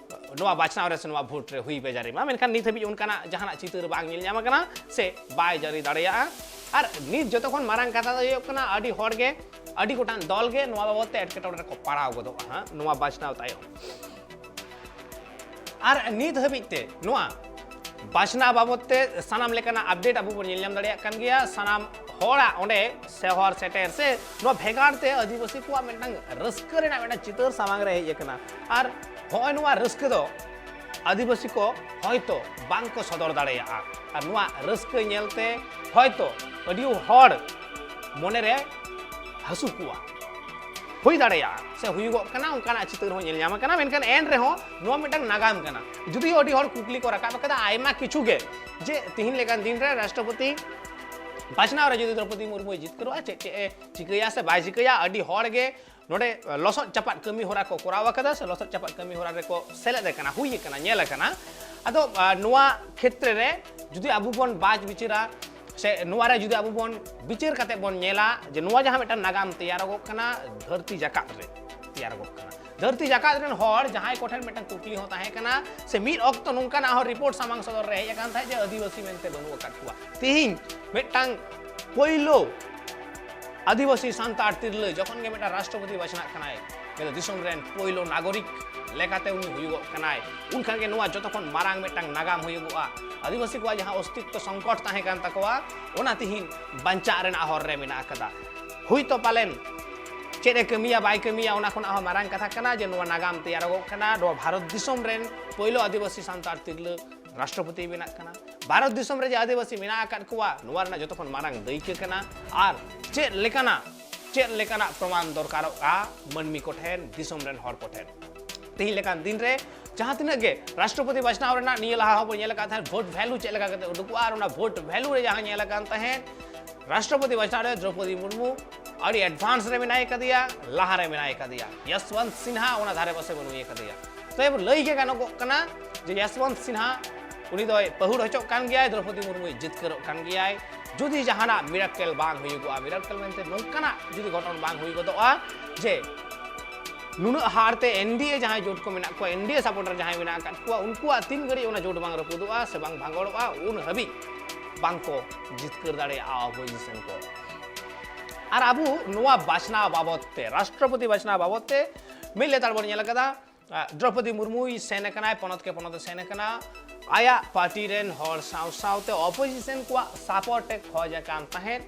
ᱱᱚᱣᱟ ᱵᱟᱪᱷᱱᱟᱣ ᱨᱮ ᱥᱮ ᱱᱚᱣᱟ ᱵᱷᱳᱴ ᱨᱮ ᱦᱩᱭ ᱯᱮ ᱡᱟᱹᱨᱤ ᱢᱟ᱾ ᱢᱮᱱᱠᱷᱟᱱ ᱱᱤᱛ ᱦᱟᱹᱵᱤᱡ ᱚᱱᱠᱟᱱᱟᱜ ᱡᱟᱦᱟᱱᱟᱜ ᱪᱤᱛᱟᱹᱨ ᱵᱟᱝ ᱧᱮᱞ ᱧᱟᱢ ᱟᱠᱟᱱᱟ ᱥᱮ ᱵᱟᱭ ᱡᱟᱹᱨᱤ ᱫᱟᱲᱮᱭᱟᱜᱼᱟ᱾ ᱟᱨ ᱱᱤᱛ ᱡᱚᱛᱚ ᱠᱷᱚᱱ ᱢᱟᱨᱟᱝ ᱠᱟᱛᱷᱟ ᱫᱚ ᱦᱩᱭᱩᱜ ᱠᱟᱱᱟ, ᱟᱹᱰᱤ ᱦᱚᱲ ᱜᱮ, ᱟᱹᱰᱤ ᱜᱚᱴᱟᱝ ᱫᱚᱞ ᱜᱮ ᱱᱚᱣᱟ ᱵᱟᱵᱚᱫ ᱛᱮ ᱮᱴᱠᱮᱴᱚᱬᱮ ᱨᱮᱠᱚ ᱯᱟᱲᱟᱣ ᱜᱚᱫᱚᱜᱼᱟ ᱦᱟᱸᱜ ᱱᱚᱣᱟ ᱵᱟᱪᱷᱱᱟᱣ ᱛᱟᱭᱚᱢ᱾ ᱟᱨ ᱱᱤᱛ ᱦᱟᱹᱵᱤᱡ ᱛᱮ ᱱᱚᱣᱟ ᱵᱟᱪᱷᱱᱟᱣ ᱵᱟᱵᱚᱫ ᱛᱮ ᱥᱟᱱᱟᱢ ᱞᱮᱠᱟᱱᱟᱜ ᱟᱯᱰᱮᱴ ᱟᱵᱚ ᱵᱚᱱ ᱧᱮᱞ ᱧᱟᱢ ᱫᱟᱲᱮᱭᱟᱜ ᱠᱟᱱ ᱜᱮᱭᱟ᱾ ᱥᱟᱱᱟᱢ ᱦᱚᱲᱟᱜ ᱚᱸᱰᱮ ᱥᱚᱦᱚᱨ ᱥᱮᱴᱮᱨ ᱥᱮ ᱱᱚᱣᱟ ᱵᱷᱮᱜᱟᱨ ᱛᱮ ᱟᱹᱫᱤᱵᱟᱹᱥᱤ ᱠᱚᱣᱟᱜ ᱢᱤᱫᱴᱟᱝ ᱨᱟᱹᱥᱠᱟᱹ ᱨᱮᱱᱟᱜ ᱢᱤᱫᱴᱟᱝ ᱪᱤᱛᱟᱹᱨ ᱥᱟᱢᱟᱝ ᱨᱮ ᱦᱮᱡ ᱟᱠᱟᱱᱟ᱾ ᱟᱨ ᱦᱚᱸᱜᱼᱚᱭ ᱱᱚᱣᱟ ᱨᱟᱹᱥᱠᱟᱹ ᱫᱚ ᱟᱹᱫᱤᱵᱟᱹᱥᱤ ᱠᱚ ᱦᱚᱭᱛᱚ ᱵᱟᱝ ᱠᱚ ᱥᱚᱫᱚᱨ ᱫᱟᱲᱮᱭᱟᱜᱼᱟ᱾ ᱟᱨ ᱱᱚᱣᱟ ᱨᱟᱹᱥᱠᱟᱹ ᱧᱮᱞᱛᱮ ᱦᱚᱭᱛᱚ ᱟᱹᱰᱤ ᱦᱚᱲ ᱢᱚᱱᱮᱨᱮ ᱦᱟᱹᱥᱩ ᱠᱚᱣᱟ, ᱦᱩᱭ ᱫᱟᱲᱮᱭᱟᱜᱼᱟ ᱥᱮ ᱦᱩᱭᱩᱜᱚᱜ ᱠᱟᱱᱟ, ᱚᱱᱠᱟᱱᱟᱜ ᱪᱤᱛᱟᱹᱨ ᱦᱚᱸ ᱧᱮᱞ ᱧᱟᱢ ᱟᱠᱟᱱᱟ᱾ ᱢᱮᱱᱠᱷᱟᱱ ᱮᱱ ᱨᱮᱦᱚᱸ ᱱᱚᱣᱟ ᱢᱤᱫᱴᱟᱝ ᱱᱟᱜᱟᱢ ᱠᱟᱱᱟ᱾ ᱡᱩᱫᱤᱭᱳ ᱟᱹᱰᱤ ᱦᱚᱲ ᱠᱩᱠᱞᱤ ᱠᱚ ᱨᱟᱠᱟᱵ ᱟᱠᱟᱫᱟ ᱟᱭᱢᱟ ᱠᱤᱪᱷᱩ ᱜᱮ, ᱡᱮ ᱛᱤᱦᱤᱧ ᱞᱮᱠᱟᱱ ᱫᱤᱱ ᱨᱮ ᱨᱟᱥᱴᱨᱚᱯᱚᱛᱤ ᱵᱟᱪᱷᱱᱟᱣ ᱨᱮ ᱡᱩᱫᱤ ᱫᱨᱚᱯᱚᱫᱤ ᱢᱩᱨᱢᱩᱭ ᱡᱤᱛᱠᱟᱹᱨᱚᱜᱼᱟ, ᱪᱮᱫ ᱪᱮᱫ ᱮ ᱪᱤᱠᱟᱹᱭᱟ ᱥᱮ ᱵᱟᱭ ᱪᱤᱠᱟᱹᱭᱟ? ᱟᱹᱰᱤ ᱦᱚᱲ ᱜᱮ ᱱᱚᱰᱮ ᱞᱚᱥᱚᱫ ᱪᱟᱯᱟᱫ ᱠᱟᱹᱢᱤ ᱦᱚᱨᱟ ᱠᱚ ᱠᱚᱨᱟᱣ ᱟᱠᱟᱫᱟ ᱥᱮ ᱞᱚᱥᱚᱫ ᱪᱟᱯᱟᱫ ᱠᱟᱹᱢᱤ ᱦᱚᱨᱟ ᱨᱮᱠᱚ ᱥᱮᱞᱮᱫ ᱟᱠᱟᱱᱟ, ᱦᱩᱭ ᱟᱠᱟᱱᱟ, ᱧᱮᱞ ᱟᱠᱟᱱᱟ᱾ ᱟᱫᱚ, ᱟ, ᱱᱚᱣᱟ ᱠᱷᱮᱛᱨᱮ ᱨᱮ ᱡᱩᱫᱤ ᱟᱵᱚ ᱵᱚᱱ ᱵᱟᱪ ᱵᱤᱪᱟᱹᱨᱟ, ᱥᱮ ᱱᱚᱣᱟ ᱨᱮ ᱡᱩᱫᱤ ᱟᱵᱚ ᱵᱚᱱ ᱵᱤᱪᱟᱹᱨ ᱠᱟᱛᱮ ᱵᱚᱱ ᱧᱮᱞᱟ ᱡᱮ ᱱᱚᱣᱟ ᱡᱟᱦᱟᱸ ᱢᱤᱫᱴᱟᱝ ᱱᱟᱜᱟᱢ ᱛᱮᱭᱟᱨᱚᱜᱚᱜ ᱠᱟᱱᱟ, ᱫᱷᱟᱹᱨᱛᱤ ᱡᱟᱠᱟᱛ ᱨᱮ ᱛᱮᱭᱟᱨᱚᱜᱚᱜ ᱠᱟᱱᱟ, ᱫᱷᱟᱹᱨᱛᱤ ᱡᱟᱠᱟᱛ ᱨᱮᱱ ᱦᱚᱲ ᱡᱟᱦᱟᱸᱭ ᱠᱚᱴᱷᱮᱱ ᱢᱤᱫᱴᱟᱝ ᱠᱩᱠᱞᱤ ᱦᱚᱸ ᱛᱟᱦᱮᱸ ᱠᱟᱱᱟ, ᱥᱮ ᱢᱤᱫ ᱚᱠᱛᱚ ᱱᱚᱝᱠᱟᱱᱟᱜ ᱦᱚᱸ ᱨᱤᱯᱳᱨᱴ ᱥᱟᱢᱟᱝ ᱥᱚᱫᱚᱨ ᱨᱮ ᱦᱮᱡ ᱟᱠᱟᱱ ᱛᱟᱦᱮᱸᱫ ᱡᱮ ᱟᱹᱫᱤᱵᱟᱹᱥᱤ ᱢᱮᱱᱛᱮ ᱵᱟᱹᱱᱩᱜ ᱟᱠᱟᱫ ᱠᱚᱣᱟ᱾ ᱛᱮᱦᱮᱧ ᱢᱤᱫᱴᱟᱝ ᱯᱳᱭᱞᱳ ᱟᱹᱫᱤᱵᱟᱹᱥᱤ ᱥᱟᱱᱛᱟᱲ ᱛᱤᱨᱞᱟᱹ ᱡᱚᱠᱷᱚᱱ ᱜᱮ ᱢᱤᱫᱴᱟᱝ ᱨᱟᱥᱴᱨᱚᱯᱚᱛᱤ ᱵᱟᱪᱷᱱᱟᱜ ᱠᱟᱱᱟᱭ, ᱢᱮᱱᱫᱚ ᱫᱤᱥᱚᱢ ᱨᱮᱱ ᱯᱳᱭᱞᱳ ᱱᱟᱜᱚᱨᱤᱠ ᱞᱮᱠᱟᱛᱮ ᱩᱱᱤ ᱦᱩᱭᱩᱜᱚᱜ ᱠᱟᱱᱟᱭ, ᱩᱱ ᱠᱷᱟᱱ ᱜᱮ ᱱᱚᱣᱟ ᱡᱚᱛᱚ ᱠᱷᱚᱱ ᱢᱟᱨᱟᱝ ᱢᱤᱫᱴᱟᱝ ᱱᱟᱜᱟᱢ ᱦᱩᱭᱩᱜᱚᱜᱼᱟ᱾ ᱟᱹᱫᱤᱵᱟᱹᱥᱤ ᱠᱚᱣᱟᱜ ᱡᱟᱦᱟᱸ ᱚᱥᱛᱤᱛᱛᱚ ᱥᱚᱝᱠᱚᱴ ᱛᱟᱦᱮᱸ ᱠᱟᱱ ᱛᱟᱠᱚᱣᱟ, ᱚᱱᱟ ᱛᱤᱦᱤᱧ ᱵᱟᱧᱪᱟᱜ ᱨᱮᱱᱟᱜ ᱦᱚᱨ ᱨᱮ ᱢᱮᱱᱟᱜ ᱟᱠᱟᱫᱟ᱾ ᱦᱩᱭᱛᱚ ᱯᱟᱞᱮᱱ ᱪᱮᱫ ᱮ ᱠᱟᱹᱢᱤᱭᱟ ᱵᱟᱭ ᱠᱟᱹᱢᱤᱭᱟ, ᱚᱱᱟ ᱠᱷᱚᱱᱟᱜ ᱦᱚᱸ ᱢᱟᱨᱟᱝ ᱠᱟᱛᱷᱟ ᱠᱟᱱᱟ ᱡᱮ ᱱᱚᱣᱟ ᱱᱟᱜᱟᱢ ᱛᱮᱭᱟᱨᱚᱜᱚᱜ ᱠᱟᱱᱟ᱾ ᱱᱚᱣᱟ ᱵᱷᱟᱨᱚᱛ ᱫᱤᱥᱚᱢ ᱨᱮᱱ ᱯᱳᱭᱞᱳ ᱟᱹᱫᱤᱵᱟᱹᱥᱤ ᱥᱟᱱᱛᱟᱲ ᱛᱤᱨᱞᱟᱹ ᱨᱟᱥᱴᱨᱚᱯᱚᱛᱤ ᱵᱮᱱᱟᱜ ᱠᱟᱱᱟ᱾ ᱵᱷᱟᱨᱚᱛ ᱫᱤᱥᱚᱢ ᱨᱮ ᱡᱮ ᱟᱹᱫᱤᱵᱟᱹᱥᱤ ᱢᱮᱱᱟᱜ ᱟᱠᱟᱫ ᱠᱚᱣᱟ, ᱱᱚᱣᱟ ᱨᱮᱱᱟᱜ ᱡᱚᱛᱚ ᱠᱷᱚᱱ ᱢᱟᱨᱟᱝ ᱫᱟᱹᱭᱠᱟᱹ ᱠᱟᱱᱟ᱾ ᱟᱨ ᱪᱮᱫ ᱞᱮᱠᱟᱱᱟᱜ ᱪᱮᱫ ᱞᱮᱠᱟᱱᱟᱜ ᱯᱨᱚᱢᱟᱱ ᱫᱚᱨᱠᱟᱨᱚᱜᱼᱟ ᱢᱟᱹᱱᱢᱤ ᱠᱚᱴᱷᱮᱱ, ᱫᱤᱥᱚᱢ ᱨᱮᱱ ᱦᱚᱲ ᱠᱚᱴᱷᱮᱱ? ᱛᱮᱦᱮᱧ ᱞᱮᱠᱟᱱ ᱫᱤᱱ ᱨᱮ ᱡᱟᱦᱟᱸ ᱛᱤᱱᱟᱹᱜ ᱜᱮ ᱨᱟᱥᱴᱨᱚᱯᱚᱛᱤ ᱵᱟᱪᱷᱱᱟᱣ ᱨᱮᱱᱟᱜ ᱱᱤᱭᱟᱹ ᱞᱟᱦᱟ ᱦᱚᱸᱵᱚᱱ ᱧᱮᱞ ᱟᱠᱟᱫ ᱛᱟᱦᱮᱸᱫ ᱵᱷᱳᱴ ᱵᱷᱮᱞᱩ ᱪᱮᱫ ᱞᱮᱠᱟ ᱠᱟᱛᱮ ᱩᱰᱩᱠᱚᱜᱼᱟ, ᱟᱨ ᱚᱱᱟ ᱵᱷᱳᱴ ᱵᱷᱮᱞᱩ ᱨᱮ ᱡᱟᱦᱟᱸ ᱧᱮᱞ ᱟᱠᱟᱱ ᱛᱟᱦᱮᱸᱫ ᱨᱟᱥᱴᱨᱚᱯᱚᱛᱤ ᱵᱟᱪᱷᱱᱟᱣ ᱨᱮ ᱫᱨᱚᱯᱚᱫᱤ ᱢᱩᱨᱢᱩ ᱟᱹᱰᱤ ᱮᱰᱵᱷᱟᱱᱥ ᱨᱮ ᱢᱮᱱᱟᱭ ᱠᱟᱫᱮᱭᱟ, ᱞᱟᱦᱟ ᱨᱮ ᱢᱮᱱᱟᱭ ᱠᱟᱫᱮᱭᱟ᱾ ᱭᱚᱥᱣᱚᱱᱛ ᱥᱤᱱᱦᱟ ᱚᱱᱟ ᱫᱷᱟᱨᱮ ᱯᱟᱥᱮ ᱵᱟᱹᱱᱩᱭ ᱠᱟᱫᱮᱭᱟ᱾ ᱛᱚ ᱞᱟᱹᱭ ᱜᱮ ᱜᱟᱱᱚᱜᱚᱜ ᱠᱟᱱᱟ ᱡᱮ ᱭᱚᱥᱣᱚᱱᱛ ᱥᱤᱱᱦᱟ ᱩᱱᱤ ᱫᱚᱭ ᱯᱟᱹᱦᱩᱲ ᱦᱚᱪᱚᱜ ᱠᱟᱱ ᱜᱮᱭᱟᱭ, ᱫᱨᱚᱯᱚᱫᱤ ᱢᱩᱨᱢᱩᱭ ᱡᱤᱛᱠᱟᱹᱨᱚᱜ ᱠᱟᱱ ᱜᱮᱭᱟᱭ᱾ ᱡᱩᱫᱤ ᱡᱟᱦᱟᱱᱟᱜ ᱢᱤᱨᱟᱠᱮᱞ ᱵᱟᱝ ᱦᱩᱭᱩᱜᱚᱜᱼᱟ, ᱢᱤᱨᱟᱠᱮᱞ ᱢᱮᱱᱛᱮ ᱱᱚᱝᱠᱟᱱᱟᱜ ᱡᱩᱫᱤ ᱜᱷᱚᱴᱚᱱ ᱵᱟᱝ ᱦᱩᱭ ᱜᱚᱫᱚᱜᱼᱟ ᱡᱮ ᱱᱩᱱᱟᱹᱜ ᱦᱟᱨ ᱛᱮ ᱮᱱᱰᱤᱮ ᱡᱟᱦᱟᱸᱭ ᱡᱳᱴ ᱠᱚ ᱢᱮᱱᱟᱜ ᱠᱚᱣᱟ, ᱮᱱᱰᱤᱮ ᱥᱟᱯᱳᱨᱴᱟᱨ ᱡᱟᱦᱟᱸᱭ ᱢᱮᱱᱟᱜ ᱟᱠᱟᱫ ᱠᱚᱣᱟ, ᱩᱱᱠᱩᱣᱟᱜ ᱛᱤᱱ ᱜᱷᱟᱹᱲᱤᱡ ᱚᱱᱟ ᱡᱳᱴ ᱵᱟᱝ ᱨᱟᱹᱯᱩᱫᱚᱜᱼᱟ ᱥᱮ ᱵᱟᱝ ᱵᱷᱟᱸᱜᱚᱲᱚᱜᱼᱟ, ᱩᱱ ᱦᱟᱹᱵᱤᱡ ᱵᱟᱝ ᱠᱚ ᱡᱤᱛᱠᱟᱹᱨ ᱫᱟᱲᱮᱭᱟᱜᱼᱟ ᱚᱯᱳᱡᱤᱥᱚᱱ ᱠᱚ᱾ ᱟᱨ ᱟᱵᱚ ᱱᱚᱣᱟ ᱵᱟᱪᱷᱱᱟᱣ ᱵᱟᱵᱚᱫ ᱛᱮ, ᱨᱟᱥᱴᱨᱚᱯᱚᱛᱤ ᱵᱟᱪᱷᱱᱟᱣ ᱵᱟᱵᱚᱫ ᱛᱮ ᱢᱤᱫ ᱞᱮᱛᱟᱲ ᱵᱚᱱ ᱧᱮᱞ ᱟᱠᱟᱫᱟ, ᱟᱸ, ᱫᱨᱚᱯᱚᱫᱤ ᱢᱩᱨᱢᱩᱭ ᱥᱮᱱ ᱟᱠᱟᱱᱟᱭ, ᱯᱚᱱᱚᱛ ᱠᱮ ᱯᱚᱱᱚᱛ ᱮ ᱥᱮᱱ ᱟᱠᱟᱱᱟ, ᱟᱭᱟᱜ ᱯᱟᱨᱴᱤ ᱨᱮᱱ ᱦᱚᱲ ᱥᱟᱶ ᱥᱟᱶᱛᱮ ᱚᱯᱳᱡᱤᱥᱚᱱ ᱠᱚᱣᱟᱜ ᱥᱟᱯᱳᱨᱴ ᱮ ᱠᱷᱚᱡᱽ ᱟᱠᱟᱱ ᱛᱟᱦᱮᱸᱫ᱾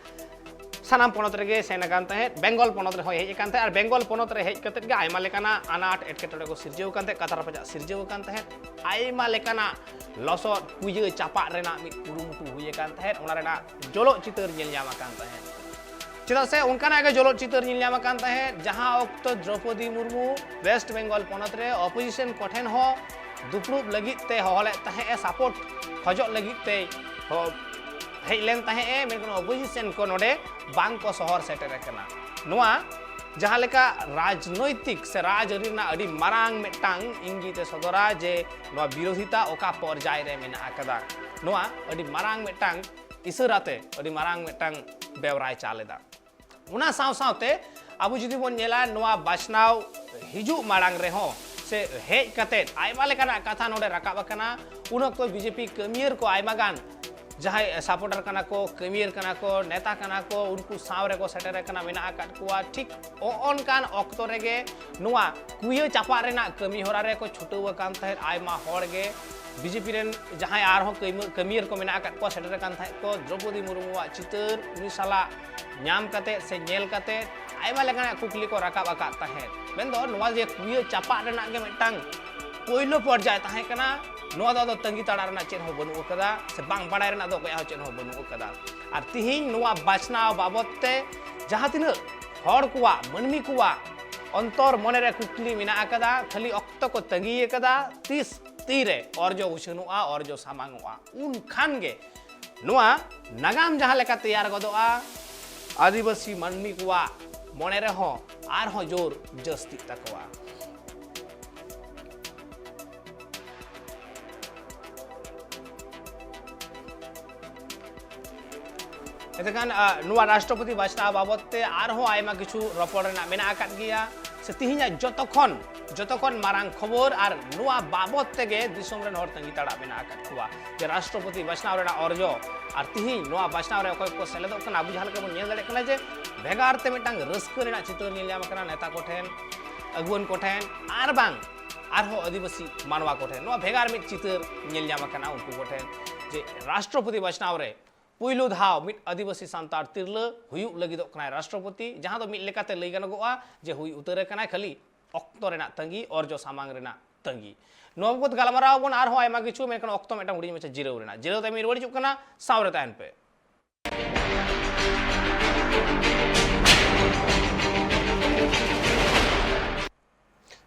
ᱥᱟᱱᱟᱢ ᱯᱚᱱᱚᱛ ᱨᱮᱜᱮ ᱥᱮᱱ ᱟᱠᱟᱱ ᱛᱟᱦᱮᱸᱫ, ᱵᱮᱝᱜᱚᱞ ᱯᱚᱱᱚᱛ ᱨᱮᱦᱚᱸᱭ ᱦᱮᱡ ᱟᱠᱟᱱ ᱛᱟᱦᱮᱸᱫ, ᱟᱨ ᱵᱮᱝᱜᱚᱞ ᱯᱚᱱᱚᱛ ᱨᱮ ᱦᱮᱡ ᱠᱟᱛᱮᱫ ᱜᱮ ᱟᱭᱢᱟ ᱞᱮᱠᱟᱱᱟᱜ ᱟᱱᱟᱴ ᱮᱴᱠᱮᱴᱚᱬᱮ ᱠᱚ ᱥᱤᱨᱡᱟᱹᱣ ᱟᱠᱟᱱ ᱛᱟᱦᱮᱸᱫ, ᱠᱟᱛᱷᱟ ᱨᱟᱯᱟᱪᱟᱜ ᱥᱤᱨᱡᱟᱹᱣ ᱟᱠᱟᱱ ᱛᱟᱦᱮᱸᱫ, ᱟᱭᱢᱟ ᱞᱮᱠᱟᱱᱟᱜ ᱞᱚᱥᱚᱫ ᱠᱩᱭᱟᱹ ᱪᱟᱯᱟᱫ ᱨᱮᱱᱟᱜ ᱢᱤᱫ ᱠᱩᱨᱩᱢᱩᱴᱩ ᱦᱩᱭ ᱟᱠᱟᱱ ᱛᱟᱦᱮᱸᱫ, ᱚᱱᱟ ᱨᱮᱱᱟᱜ ᱡᱚᱞᱚᱜ ᱪᱤᱛᱟᱹᱨ ᱧᱮᱞ ᱧᱟᱢ ᱟᱠᱟᱱ ᱛᱟᱦᱮᱸᱫ᱾ ᱪᱮᱫᱟᱜ ᱥᱮ ᱚᱱᱠᱟᱱᱟᱜ ᱜᱮ ᱡᱚᱞᱚᱜ ᱪᱤᱛᱟᱹᱨ ᱧᱮᱞ ᱧᱟᱢ ᱟᱠᱟᱱ ᱛᱟᱦᱮᱸᱫ, ᱡᱟᱦᱟᱸ ᱚᱠᱛᱚ ᱫᱨᱚᱯᱚᱫᱤ ᱢᱩᱨᱢᱩ ᱣᱮᱥᱴ ᱵᱮᱝᱜᱚᱞ ᱯᱚᱱᱚᱛ ᱨᱮ ᱚᱯᱳᱡᱤᱥᱚᱱ ᱠᱚᱴᱷᱮᱱ ᱦᱚᱸ ᱫᱩᱯᱲᱩᱵ ᱞᱟᱹᱜᱤᱫ ᱛᱮ ᱦᱚᱦᱚ ᱞᱮᱫ ᱛᱟᱦᱮᱸᱫ ᱮ, ᱥᱟᱯᱳᱨᱴ ᱠᱷᱚᱡᱚᱜ ᱞᱟᱹᱜᱤᱫ ᱛᱮ ᱦᱚ-, ᱦᱮᱡ ᱞᱮᱱ ᱛᱟᱦᱮᱸᱫ ᱮ, ᱢᱮᱱᱠᱷᱟᱱ ᱚᱯᱳᱡᱤᱥᱚᱱ ᱠᱚ ᱱᱚᱰᱮ ᱵᱟᱝ ᱠᱚ ᱥᱚᱦᱚᱨ ᱥᱮᱴᱮᱨ ᱟᱠᱟᱱᱟ᱾ ᱱᱚᱣᱟ ᱡᱟᱦᱟᱸ ᱞᱮᱠᱟ ᱨᱟᱡᱽᱱᱳᱭᱛᱤᱠ ᱥᱮ ᱨᱟᱡᱽᱟᱹᱨᱤ ᱨᱮᱱᱟᱜ ᱟᱹᱰᱤ ᱢᱟᱨᱟᱝ ᱢᱤᱫᱴᱟᱝ ᱤᱝᱜᱤᱛ ᱮ ᱥᱚᱫᱚᱨᱟ ᱡᱮ ᱱᱚᱣᱟ ᱵᱤᱨᱳᱫᱷᱤᱛᱟ ᱚᱠᱟ ᱯᱚᱨᱡᱟᱭ ᱨᱮ ᱢᱮᱱᱟᱜ ᱟᱠᱟᱫᱟ, ᱱᱚᱣᱟ ᱟᱹᱰᱤ ᱢᱟᱨᱟᱝ ᱢᱤᱫᱴᱟᱝ ᱤᱥᱟᱹᱨᱟᱛᱮ ᱟᱹᱰᱤ ᱢᱟᱨᱟᱝ ᱢᱤᱫᱴᱟᱝ ᱵᱮᱣᱨᱟᱭ ᱪᱟᱞ ᱮᱫᱟ᱾ ᱚᱱᱟ ᱥᱟᱶ ᱥᱟᱶᱛᱮ ᱟᱵᱚ ᱡᱩᱫᱤ ᱵᱚᱱ ᱧᱮᱞᱟ, ᱱᱚᱣᱟ ᱵᱟᱪᱷᱱᱟᱣ ᱦᱤᱡᱩᱜ ᱢᱟᱲᱟᱝ ᱨᱮᱦᱚᱸ ᱥᱮ ᱦᱮᱡ ᱠᱟᱛᱮᱫ ᱟᱭᱢᱟ ᱞᱮᱠᱟᱱᱟᱜ ᱠᱟᱛᱷᱟ ᱱᱚᱰᱮ ᱨᱟᱠᱟᱵ ᱟᱠᱟᱱᱟ᱾ ᱩᱱ ᱚᱠᱛᱚ ᱵᱤᱡᱮᱯᱤ ᱠᱟᱹᱢᱤᱭᱟᱹᱨ ᱠᱚ ᱟᱭᱢᱟ ᱜᱟᱱ ᱡᱟᱦᱟᱸᱭ ᱥᱟᱯᱳᱨᱴᱟᱨ ᱠᱟᱱᱟ ᱠᱚ, ᱠᱟᱹᱢᱤᱭᱟᱹᱨ ᱠᱟᱱᱟ ᱠᱚ, ᱱᱮᱛᱟ ᱠᱟᱱᱟ ᱠᱚ, ᱩᱱᱠᱩ ᱥᱟᱶ ᱨᱮᱠᱚ ᱥᱮᱴᱮᱨ ᱟᱠᱟᱱᱟ, ᱢᱮᱱᱟᱜ ᱟᱠᱟᱫ ᱠᱚᱣᱟ᱾ ᱴᱷᱤᱠ ᱚᱱᱠᱟᱱ ᱚᱠᱛᱚ ᱨᱮᱜᱮ ᱱᱚᱣᱟ ᱠᱩᱭᱟᱹ ᱪᱟᱯᱟᱫ ᱨᱮᱱᱟᱜ ᱠᱟᱹᱢᱤ ᱦᱚᱨᱟ ᱨᱮᱠᱚ ᱪᱷᱩᱴᱟᱹᱣ ᱟᱠᱟᱱ ᱛᱟᱦᱮᱸᱫ᱾ ᱟᱭᱢᱟ ᱦᱚᱲ ᱜᱮ ᱵᱤᱡᱮᱯᱤ ᱨᱮᱱ ᱡᱟᱦᱟᱸᱭ ᱟᱨᱦᱚᱸ ᱠᱟᱹᱢᱤ-, ᱠᱟᱹᱢᱤᱭᱟᱹᱨ ᱠᱚ ᱢᱮᱱᱟᱜ ᱟᱠᱟᱫ ᱠᱚᱣᱟ, ᱥᱮᱴᱮᱨ ᱟᱠᱟᱱ ᱛᱟᱦᱮᱸᱫ ᱠᱚ᱾ ᱫᱨᱚᱯᱚᱫᱤ ᱢᱩᱨᱢᱩᱣᱟᱜ ᱪᱤᱛᱟᱹᱨ ᱩᱱᱤ ᱥᱟᱞᱟᱜ ᱧᱟᱢ ᱠᱟᱛᱮᱫ ᱥᱮ ᱧᱮᱞ ᱠᱟᱛᱮᱫ ᱟᱭᱢᱟ ᱞᱮᱠᱟᱱᱟᱜ ᱠᱩᱠᱞᱤ ᱠᱚ ᱨᱟᱠᱟᱵ ᱟᱠᱟᱫ ᱛᱟᱦᱮᱸᱫ᱾ ᱢᱮᱱᱫᱚ ᱱᱚᱣᱟ ᱡᱮ ᱠᱩᱭᱟᱹ ᱪᱟᱯᱟᱫ ᱨᱮᱱᱟᱜ ᱜᱮ ᱢᱤᱫᱴᱟᱝ ᱯᱳᱭᱞᱳ ᱯᱚᱨᱡᱟᱭ ᱛᱟᱦᱮᱸ ᱠᱟᱱᱟ, ᱱᱚᱣᱟ ᱫᱚ ᱟᱫᱚ ᱛᱟᱺᱜᱤ ᱛᱟᱲᱟᱜ ᱨᱮᱱᱟᱜ ᱪᱮᱫ ᱦᱚᱸ ᱵᱟᱹᱱᱩᱜ ᱟᱠᱟᱫᱟ, ᱥᱮ ᱵᱟᱝ ᱵᱟᱲᱟᱭ ᱨᱮᱱᱟᱜ ᱫᱚ ᱚᱠᱚᱭᱟᱜ ᱦᱚᱸ ᱪᱮᱫ ᱦᱚᱸ ᱵᱟᱹᱱᱩᱜ ᱟᱠᱟᱫᱟ᱾ ᱟᱨ ᱛᱤᱦᱤᱧ ᱱᱚᱣᱟ ᱵᱟᱪᱷᱱᱟᱣ ᱵᱟᱵᱚᱛ ᱛᱮ ᱡᱟᱦᱟᱸ ᱛᱤᱱᱟᱹᱜ ᱦᱚᱲ ᱠᱚᱣᱟᱜ, ᱢᱟᱹᱱᱢᱤ ᱠᱚᱣᱟᱜ ᱚᱱᱛᱚᱨ ᱢᱚᱱᱮ ᱨᱮ ᱠᱩᱠᱞᱤ ᱢᱮᱱᱟᱜ ᱟᱠᱟᱫᱟ, ᱠᱷᱟᱹᱞᱤ ᱚᱠᱛᱚ ᱠᱚ ᱛᱟᱺᱜᱤ ᱟᱠᱟᱫᱟ, ᱛᱤᱥ ᱛᱤᱨᱮ ᱚᱨᱡᱚ ᱩᱪᱷᱟᱹᱱᱚᱜᱼᱟ, ᱚᱨᱡᱚ ᱥᱟᱢᱟᱝᱚᱜᱼᱟ, ᱩᱱ ᱠᱷᱟᱱ ᱜᱮ ᱱᱚᱣᱟ ᱱᱟᱜᱟᱢ ᱡᱟᱦᱟᱸ ᱞᱮᱠᱟ ᱛᱮᱭᱟᱨ ᱜᱚᱫᱚᱜᱼᱟ, ᱟᱹᱫᱤᱵᱟᱹᱥᱤ ᱢᱟᱹᱱᱢᱤ ᱠᱚᱣᱟᱜ ᱢᱚᱱᱮ ᱨᱮᱦᱚᱸ ᱟᱨᱦᱚᱸ ᱡᱳᱨ ᱡᱟᱹᱥᱛᱤᱜ ᱛᱟᱠᱚᱣᱟ᱾ ᱮᱱᱛᱮᱠᱷᱟᱱ, ᱟ, ᱱᱚᱣᱟ ᱨᱟᱥᱴᱨᱚᱯᱚᱛᱤ ᱵᱟᱪᱷᱱᱟᱣ ᱵᱟᱵᱚᱛ ᱛᱮ ᱟᱨᱦᱚᱸ ᱟᱭᱢᱟ ᱠᱤᱪᱷᱩ ᱨᱚᱯᱚᱲ ᱨᱮᱱᱟᱜ ᱢᱮᱱᱟᱜ ᱟᱠᱟᱫ ᱜᱮᱭᱟ᱾ ᱥᱮ ᱛᱤᱦᱤᱧᱟᱜ ᱡᱚᱛᱚ ᱠᱷᱚᱱ, ᱡᱚᱛᱚ ᱠᱷᱚᱱ ᱢᱟᱨᱟᱝ ᱠᱷᱚᱵᱚᱨ ᱟᱨ ᱱᱚᱣᱟ ᱵᱟᱵᱚᱛ ᱛᱮᱜᱮ ᱫᱤᱥᱚᱢ ᱨᱮᱱ ᱦᱚᱲ ᱛᱟᱺᱜᱤ ᱛᱟᱲᱟᱜ ᱢᱮᱱᱟᱜ ᱟᱠᱟᱫ ᱠᱚᱣᱟ, ᱡᱮ ᱨᱟᱥᱴᱨᱚᱯᱚᱛᱤ ᱵᱟᱪᱷᱱᱟᱣ ᱨᱮᱱᱟᱜ ᱚᱨᱡᱚ ᱟᱨ ᱛᱤᱦᱤᱧ ᱱᱚᱣᱟ ᱵᱟᱪᱷᱱᱟᱣ ᱨᱮ ᱚᱠᱚᱭ ᱠᱚ ᱥᱮᱞᱮᱫᱚᱜ ᱠᱟᱱᱟ, ᱟᱵᱚ ᱡᱟᱦᱟᱸ ᱞᱮᱠᱟ ᱵᱚᱱ ᱧᱮᱞ ᱫᱟᱲᱮᱭᱟᱜ ᱠᱟᱱᱟ ᱡᱮ ᱵᱷᱮᱜᱟᱨ ᱛᱮ ᱢᱤᱫᱴᱟᱝ ᱨᱟᱹᱥᱠᱟᱹ ᱨᱮᱱᱟᱜ ᱪᱤᱛᱟᱹᱨ ᱧᱮᱞ ᱧᱟᱢ ᱟᱠᱟᱱᱟ ᱱᱮᱛᱟ ᱠᱚᱴᱷᱮᱱ, ᱟᱹᱜᱩᱣᱟᱹᱱ ᱠᱚᱴᱷᱮᱱ, ᱟᱨ ᱵᱟᱝ ᱟᱨᱦᱚᱸ ᱟᱹᱫᱤᱵᱟᱹᱥᱤ ᱢᱟᱱᱣᱟ ᱠᱚᱴᱷᱮᱱ᱾ ᱱᱚᱣᱟ ᱵᱷᱮᱜᱟᱨ ᱢᱤᱫ ᱪᱤᱛᱟᱹᱨ ᱧᱮᱞ ᱧᱟᱢ ᱟᱠᱟᱱᱟ ᱩᱱᱠᱩ ᱠᱚᱴᱷᱮᱱ, ᱡᱮ ᱨᱟᱥᱴᱨᱚᱯᱚᱛᱤ ᱵᱟᱪᱷᱱᱟᱣ ᱨᱮ ᱯᱩᱭᱞᱩ ᱫᱷᱟᱣ ᱢᱤᱫ ᱟᱹᱫᱤᱵᱟᱹᱥᱤ ᱥᱟᱱᱛᱟᱲ ᱛᱤᱨᱞᱟᱹ ᱦᱩᱭᱩᱜ ᱞᱟᱹᱜᱤᱫᱚᱜ ᱠᱟᱱᱟᱭ ᱨᱟᱥᱴᱨᱚᱯᱚᱛᱤ, ᱡᱟᱦᱟᱸ ᱫᱚ ᱢᱤᱫ ᱞᱮᱠᱟᱛᱮ ᱞᱟᱹᱭ ᱜᱟᱱᱚᱜᱚᱜᱼᱟ ᱡᱮ ᱦᱩᱭ ᱩᱛᱟᱹᱨ ᱟᱠᱟᱱᱟᱭ, ᱠᱷᱟᱹᱞᱤ ᱚᱠᱛᱚ ᱨᱮᱱᱟᱜ ᱛᱟᱺᱜᱤ, ᱚᱨᱡᱚ ᱥᱟᱢᱟᱝ ᱨᱮᱱᱟᱜ ᱛᱟᱺᱜᱤ᱾ ᱱᱚᱣᱟ ᱵᱟᱵᱚᱛ ᱜᱟᱞᱢᱟᱨᱟᱣ ᱟᱵᱚᱱ ᱟᱨᱦᱚᱸ ᱟᱭᱢᱟ ᱠᱤᱪᱷᱩ, ᱢᱮᱱᱠᱷᱟᱱ ᱚᱠᱛᱚ ᱢᱤᱫᱴᱟᱝ ᱦᱩᱰᱤᱧ ᱢᱟᱪᱷᱟ ᱡᱤᱨᱟᱹᱣ ᱨᱮᱱᱟᱜ᱾ ᱡᱤᱨᱟᱹᱣ ᱛᱟᱭᱚᱢ ᱨᱩᱣᱟᱹᱲ ᱦᱤᱡᱩᱜ ᱠᱟᱱᱟ, ᱥᱟᱶ ᱨᱮ ᱛᱟᱦᱮᱱ ᱯᱮ᱾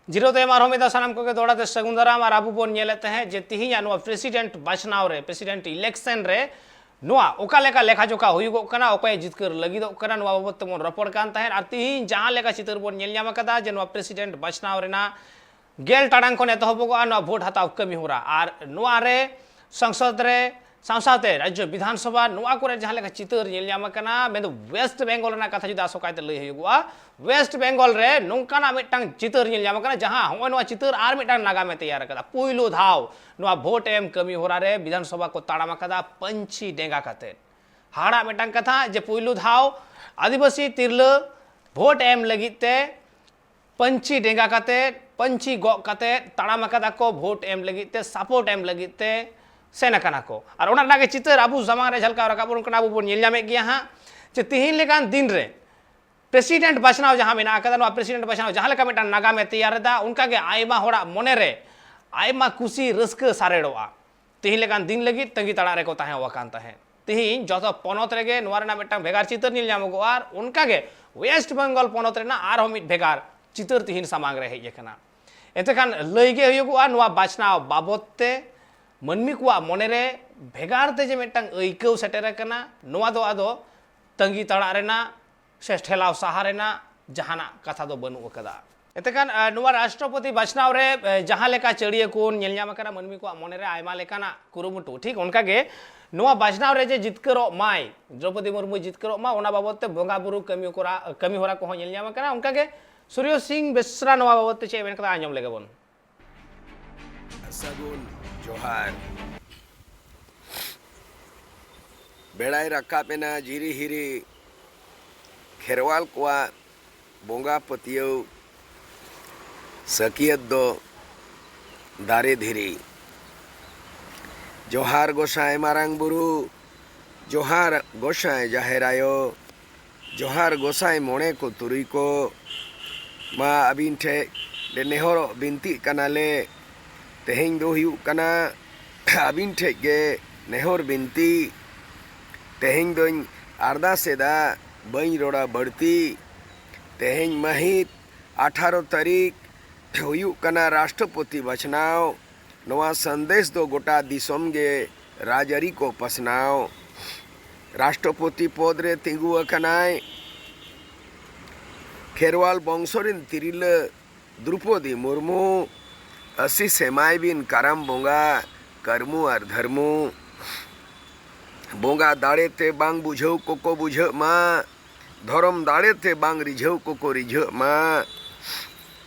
ᱡᱤᱨᱟᱹᱣ ᱛᱟᱭᱚᱢ ᱟᱨᱦᱚᱸ ᱢᱤᱫ ᱫᱷᱟᱣ ᱥᱟᱱᱟᱢ ᱠᱚᱜᱮ ᱫᱚᱦᱲᱟ ᱛᱮ ᱥᱟᱹᱜᱩᱱ ᱫᱟᱨᱟᱢ᱾ ᱟᱨ ᱟᱵᱚ ᱵᱚᱱ ᱧᱮᱞᱮᱫ ᱛᱟᱦᱮᱸᱫ ᱡᱮ ᱛᱤᱦᱤᱧᱟᱜ ᱱᱚᱣᱟ ᱯᱨᱮᱥᱤᱰᱮᱱᱴ ᱵᱟᱪᱷᱱᱟᱣ ᱨᱮ, ᱯᱨᱮᱥᱤᱰᱮᱱᱴ ᱤᱞᱮᱠᱥᱚᱱ ᱨᱮ ᱱᱚᱣᱟ ᱚᱠᱟ ᱞᱮᱠᱟ ᱞᱮᱠᱷᱟ ᱡᱚᱠᱷᱟ ᱦᱩᱭᱩᱜᱚᱜ ᱠᱟᱱᱟ, ᱚᱠᱚᱭᱮ ᱡᱤᱛᱠᱟᱹᱨ ᱞᱟᱹᱜᱤᱫᱚᱜ ᱠᱟᱱᱟ, ᱱᱚᱣᱟ ᱵᱟᱵᱚᱛ ᱛᱮᱵᱚᱱ ᱨᱚᱯᱚᱲ ᱠᱟᱱ ᱛᱟᱦᱮᱸᱫ᱾ ᱟᱨ ᱛᱤᱦᱤᱧ ᱡᱟᱦᱟᱸ ᱞᱮᱠᱟ ᱪᱤᱛᱟᱹᱨ ᱵᱚᱱ ᱧᱮᱞ ᱧᱟᱢ ᱟᱠᱟᱫᱟ ᱡᱮ ᱱᱚᱣᱟ ᱯᱨᱮᱥᱤᱰᱮᱱᱴ ᱵᱟᱪᱷᱱᱟᱣ ᱨᱮᱱᱟᱜ ᱜᱮᱞ ᱴᱟᱲᱟᱝ ᱠᱷᱚᱱ ᱮᱛᱚᱦᱚᱵᱚᱜᱼᱟ ᱱᱚᱣᱟ ᱵᱷᱳᱴ ᱦᱟᱛᱟᱣ ᱠᱟᱹᱢᱤ ᱦᱚᱨᱟ᱾ ᱟᱨ ᱱᱚᱣᱟ ᱨᱮ ᱥᱚᱝᱥᱚᱫ ᱨᱮ ᱥᱟᱶ ᱥᱟᱶᱛᱮ ᱨᱟᱡᱽᱡᱚ ᱵᱤᱫᱷᱟᱱ ᱥᱚᱵᱷᱟ ᱱᱚᱣᱟ ᱠᱚᱨᱮ ᱡᱟᱦᱟᱸ ᱞᱮᱠᱟ ᱪᱤᱛᱟᱹᱨ ᱧᱮᱞ ᱧᱟᱢ ᱟᱠᱟᱱᱟ, ᱢᱮᱱᱫᱚ ᱳᱭᱮᱥᱴ ᱵᱮᱝᱜᱚᱞ ᱨᱮᱱᱟᱜ ᱠᱟᱛᱷᱟ ᱡᱩᱫᱤ ᱟᱥᱚᱠᱟᱭᱛᱮ ᱞᱟᱹᱭ ᱦᱩᱭᱩᱜᱼᱟ, ᱳᱭᱮᱥᱴ ᱵᱮᱝᱜᱚᱞ ᱨᱮ ᱱᱚᱝᱠᱟᱱᱟᱜ ᱢᱤᱫᱴᱟᱝ ᱪᱤᱛᱟᱹᱨ ᱧᱮᱞ ᱧᱟᱢ ᱟᱠᱟᱱᱟ, ᱡᱟᱦᱟᱸ ᱦᱚᱸᱜᱼᱚᱭ ᱱᱚᱣᱟ ᱪᱤᱛᱟᱹᱨ ᱟᱨ ᱢᱤᱫᱴᱟᱝ ᱱᱟᱜᱟᱢ ᱮ ᱛᱮᱭᱟᱨ ᱟᱠᱟᱫᱟ᱾ ᱯᱩᱭᱞᱩ ᱫᱷᱟᱣ ᱱᱚᱣᱟ ᱵᱷᱳᱴ ᱮᱢ ᱠᱟᱹᱢᱤ ᱦᱚᱨᱟ ᱨᱮ ᱵᱤᱫᱷᱟᱱ ᱥᱚᱵᱷᱟ ᱠᱚ ᱛᱟᱲᱟᱢ ᱟᱠᱟᱫᱟ ᱯᱟᱹᱧᱪᱤ ᱰᱮᱸᱜᱟ ᱠᱟᱛᱮ᱾ ᱦᱟᱦᱟᱲᱟᱜ ᱢᱤᱫᱴᱟᱝ ᱠᱟᱛᱷᱟ ᱡᱮ ᱯᱩᱭᱞᱩ ᱫᱷᱟᱣ ᱟᱹᱫᱤᱵᱟᱹᱥᱤ ᱛᱤᱨᱞᱟᱹ ᱵᱷᱳᱴ ᱮᱢ ᱞᱟᱹᱜᱤᱫ ᱛᱮ ᱯᱟᱹᱧᱪᱤ ᱰᱮᱸᱜᱟ ᱠᱟᱛᱮ, ᱯᱟᱹᱧᱪᱤ ᱜᱚᱜ ᱠᱟᱛᱮ ᱛᱟᱲᱟᱢ ᱟᱠᱟᱫᱟ ᱠᱚ ᱵᱷᱳᱴ ᱮᱢ ᱞᱟᱹᱜᱤᱫ ᱛᱮ, ᱥᱟᱯᱳᱨᱴ ᱮᱢ ᱞᱟᱹᱜᱤᱫ ᱛᱮ ᱥᱮᱱ ᱟᱠᱟᱱᱟ ᱠᱚ᱾ ᱟᱨ ᱚᱱᱟ ᱨᱮᱱᱟᱜ ᱜᱮ ᱪᱤᱛᱟᱹᱨ ᱟᱵᱚ ᱥᱟᱢᱟᱝ ᱨᱮ ᱡᱷᱟᱞᱠᱟᱣ ᱨᱟᱠᱟᱵ ᱵᱚᱱ ᱠᱟᱱᱟ, ᱟᱵᱚ ᱵᱚᱱ ᱧᱮᱞ ᱧᱟᱢᱮᱫ ᱜᱮᱭᱟ ᱦᱟᱸᱜ, ᱡᱮ ᱛᱤᱦᱤᱧ ᱞᱮᱠᱟᱱ ᱫᱤᱱ ᱨᱮ ᱯᱨᱮᱥᱤᱰᱮᱱᱴ ᱵᱟᱪᱷᱱᱟᱣ ᱡᱟᱦᱟᱸ ᱢᱮᱱᱟᱜ ᱟᱠᱟᱫᱟ, ᱱᱚᱣᱟ ᱯᱨᱮᱥᱤᱰᱮᱱᱴ ᱵᱟᱪᱷᱱᱟᱣ ᱡᱟᱦᱟᱸ ᱞᱮᱠᱟ ᱢᱤᱫᱴᱟᱝ ᱱᱟᱜᱟᱢ ᱮ ᱛᱮᱭᱟᱨ ᱮᱫᱟ, ᱚᱱᱠᱟᱜᱮ ᱟᱭᱢᱟ ᱦᱚᱲᱟᱜ ᱢᱚᱱᱮᱨᱮ ᱟᱭᱢᱟ ᱠᱩᱥᱤ ᱨᱟᱹᱥᱠᱟᱹ ᱥᱟᱨᱮᱲᱚᱜᱼᱟ᱾ ᱛᱤᱦᱤᱧ ᱞᱮᱠᱟᱱ ᱫᱤᱱ ᱞᱟᱹᱜᱤᱫ ᱛᱟᱺᱜᱤ ᱛᱟᱲᱟᱜ ᱨᱮᱠᱚ ᱛᱟᱦᱮᱸ ᱟᱠᱟᱱ ᱛᱟᱦᱮᱸᱫ᱾ ᱛᱤᱦᱤᱧ ᱡᱚᱛᱚ ᱯᱚᱱᱚᱛ ᱨᱮᱜᱮ ᱱᱚᱣᱟ ᱨᱮᱱᱟᱜ ᱢᱤᱫᱴᱟᱝ ᱵᱷᱮᱜᱟᱨ ᱪᱤᱛᱟᱹᱨ ᱧᱮᱞ ᱧᱟᱢᱚᱜᱚᱜᱼᱟ, ᱟᱨ ᱚᱱᱠᱟᱜᱮ ᱳᱭᱮᱥᱴ ᱵᱮᱝᱜᱚᱞ ᱯᱚᱱᱚᱛ ᱨᱮᱱᱟᱜ ᱟᱨᱦᱚᱸ ᱢᱤᱫ ᱵᱷᱮᱜᱟᱨ ᱪᱤᱛᱟᱹᱨ ᱛᱤᱦᱤᱧ ᱥᱟᱢᱟᱝ ᱨᱮ ᱦᱮᱡ ᱟᱠᱟᱱᱟ᱾ ᱮᱱᱛᱮ ᱠᱷᱟᱱ ᱞᱟᱹᱭ ᱜᱮ ᱦᱩᱭᱩᱜᱚᱜᱼᱟ, ᱱᱚᱣᱟ ᱵᱟᱪᱷᱱᱟᱣ ᱵᱟᱵᱚᱛ ᱛᱮ ᱢᱟᱹᱱᱢᱤ ᱠᱚᱣᱟᱜ ᱢᱚᱱᱮᱨᱮ ᱵᱷᱮᱜᱟᱨ ᱛᱮ ᱡᱮ ᱢᱤᱫᱴᱟᱝ ᱟᱹᱭᱠᱟᱹᱣ ᱥᱮᱴᱮᱨ ᱟᱠᱟᱱᱟ, ᱱᱚᱣᱟ ᱫᱚ ᱟᱫᱚ ᱛᱟᱺᱜᱤ ᱛᱟᱲᱟᱜ ᱨᱮᱱᱟᱜ ᱥᱮ ᱴᱷᱮᱞᱟᱣ ᱥᱟᱦᱟ ᱨᱮᱱᱟᱜ ᱡᱟᱦᱟᱱᱟᱜ ᱠᱟᱛᱷᱟ ᱫᱚ ᱵᱟᱹᱱᱩᱜ ᱟᱠᱟᱫᱟ᱾ ᱮᱱᱛᱮ ᱠᱷᱟᱱ, ᱟᱨ, ᱱᱚᱣᱟ ᱨᱟᱥᱴᱨᱚᱯᱚᱛᱤ ᱵᱟᱪᱷᱱᱟᱣ ᱨᱮ, ᱮ, ᱡᱟᱦᱟᱸ ᱞᱮᱠᱟ ᱪᱟᱹᱲᱤᱭᱟᱹ ᱠᱚ ᱧᱮᱞ ᱧᱟᱢ ᱟᱠᱟᱱᱟ, ᱢᱟᱹᱱᱢᱤ ᱠᱚᱣᱟᱜ ᱢᱚᱱᱮᱨᱮ ᱟᱭᱢᱟ ᱞᱮᱠᱟᱱᱟᱜ ᱠᱩᱨᱩᱢᱩᱴᱩ, ᱴᱷᱤᱠ ᱚᱱᱠᱟᱜᱮ ᱱᱚᱣᱟ ᱵᱟᱪᱷᱱᱟᱣ ᱨᱮ ᱡᱮ ᱡᱤᱛᱠᱟᱹᱨᱚᱜ ᱢᱟᱭ, ᱫᱨᱚᱯᱚᱫᱤ ᱢᱩᱨᱢᱩᱭ ᱡᱤᱛᱠᱟᱹᱨᱚᱜ ᱢᱟ, ᱚᱱᱟ ᱵᱟᱵᱚᱛ ᱛᱮ ᱵᱚᱸᱜᱟ ᱵᱩᱨᱩ ᱠᱟᱹᱢᱤ ᱠᱚᱨᱟ-, ᱠᱟᱹᱢᱤ ᱦᱚᱨᱟ ᱠᱚᱦᱚᱸ ᱧᱮᱞ ᱧᱟᱢ ᱟᱠᱟᱱᱟ᱾ ᱚᱱᱠᱟᱜᱮ ᱥᱩᱨᱭᱚ ᱥᱤᱝ ᱵᱮᱥᱨᱟ ᱱᱚᱣᱟ ᱵᱟᱵᱚᱛ ᱛᱮ ᱪᱮᱫ ᱮ ᱢᱮᱱ ᱠᱟᱫᱟ, ᱟᱸᱡᱚᱢ ᱞᱮᱜᱮ ᱵᱚᱱ᱾ ᱥᱟᱹᱜᱩᱱ ᱡᱚᱦᱟᱨ᱾ ᱵᱮᱲᱟᱭ ᱨᱟᱠᱟᱵ ᱮᱱᱟ ᱡᱤᱨᱤ ᱦᱤᱨᱤ᱾ ᱠᱷᱮᱨᱣᱟᱞ ᱠᱚᱣᱟᱜ ᱵᱚᱸᱜᱟ ᱯᱟᱹᱛᱭᱟᱹᱣ ᱥᱟᱹᱠᱤᱭᱟᱹᱛ ᱫᱚ ᱫᱟᱨᱮ ᱫᱷᱤᱨᱤ᱾ ᱡᱚᱦᱟᱨ ᱜᱚᱸᱥᱟᱭ ᱢᱟᱨᱟᱝ ᱵᱩᱨᱩ, ᱡᱚᱦᱟᱨ ᱜᱚᱸᱥᱟᱭ ᱡᱟᱦᱮᱨ ᱟᱭᱳ, ᱡᱚᱦᱟᱨ ᱜᱚᱸᱥᱟᱭ ᱢᱚᱬᱮ ᱠᱚ ᱛᱩᱨᱩᱭ ᱠᱚ᱾ ᱢᱟ ᱟᱹᱵᱤᱱ ᱴᱷᱮᱡ ᱞᱮ ᱱᱮᱦᱚᱨᱚᱜ ᱵᱤᱱᱛᱤᱜ ᱠᱟᱱᱟᱞᱮ, ᱛᱮᱦᱮᱧ ᱫᱚ ᱦᱩᱭᱩᱜ ᱠᱟᱱᱟ ᱟᱹᱵᱤᱱ ᱴᱷᱮᱡ ᱜᱮ ᱱᱮᱦᱚᱨ ᱵᱤᱱᱛᱤ᱾ ᱛᱮᱦᱮᱧ ᱫᱚᱧ ᱟᱨᱫᱟᱥ ᱮᱫᱟ, ᱵᱟᱹᱧ ᱨᱚᱲᱟ ᱵᱟᱹᱲᱛᱤ᱾ ᱛᱮᱦᱮᱧ ᱢᱟᱹᱦᱤᱛ ᱟᱴᱷᱟᱨᱚ ᱛᱟᱹᱨᱤᱠᱷ ᱦᱩᱭᱩᱜ ᱠᱟᱱᱟ ᱨᱟᱥᱴᱨᱚᱯᱚᱛᱤ ᱵᱟᱪᱷᱱᱟᱣ᱾ ᱱᱚᱣᱟ ᱥᱟᱸᱫᱮᱥ ᱫᱚ ᱜᱚᱴᱟ ᱫᱤᱥᱚᱢ ᱜᱮ ᱨᱟᱡᱽᱟᱹᱨᱤ ᱠᱚ ᱯᱟᱥᱱᱟᱣ᱾ ᱨᱟᱥᱴᱨᱚᱯᱚᱛᱤ ᱯᱚᱫᱽ ᱨᱮ ᱛᱤᱸᱜᱩ ᱟᱠᱟᱱᱟᱭ ᱠᱷᱮᱨᱣᱟᱞ ᱵᱚᱝᱥᱚ ᱨᱮᱱ ᱛᱤᱨᱞᱟᱹ ᱫᱨᱩᱯᱚᱫᱤ ᱢᱩᱨᱢᱩ᱾ ᱟᱥᱤᱥ ᱮᱢᱟᱭ ᱵᱤᱱ ᱠᱟᱨᱟᱢ ᱵᱚᱸᱜᱟ, ᱠᱟᱹᱨᱢᱩ ᱟᱨ ᱫᱷᱟᱹᱨᱢᱩ᱾ ᱵᱚᱸᱜᱟ ᱫᱟᱲᱮ ᱛᱮ ᱵᱟᱝ ᱵᱩᱡᱷᱟᱹᱣ ᱠᱚᱠᱚ ᱵᱩᱡᱷᱟᱹᱜ ᱢᱟ, ᱫᱷᱚᱨᱚᱢ ᱫᱟᱲᱮ ᱛᱮ ᱵᱟᱝ ᱨᱤᱡᱷᱟᱹᱣ ᱠᱚᱠᱚ ᱨᱤᱡᱷᱟᱹᱜ ᱢᱟ᱾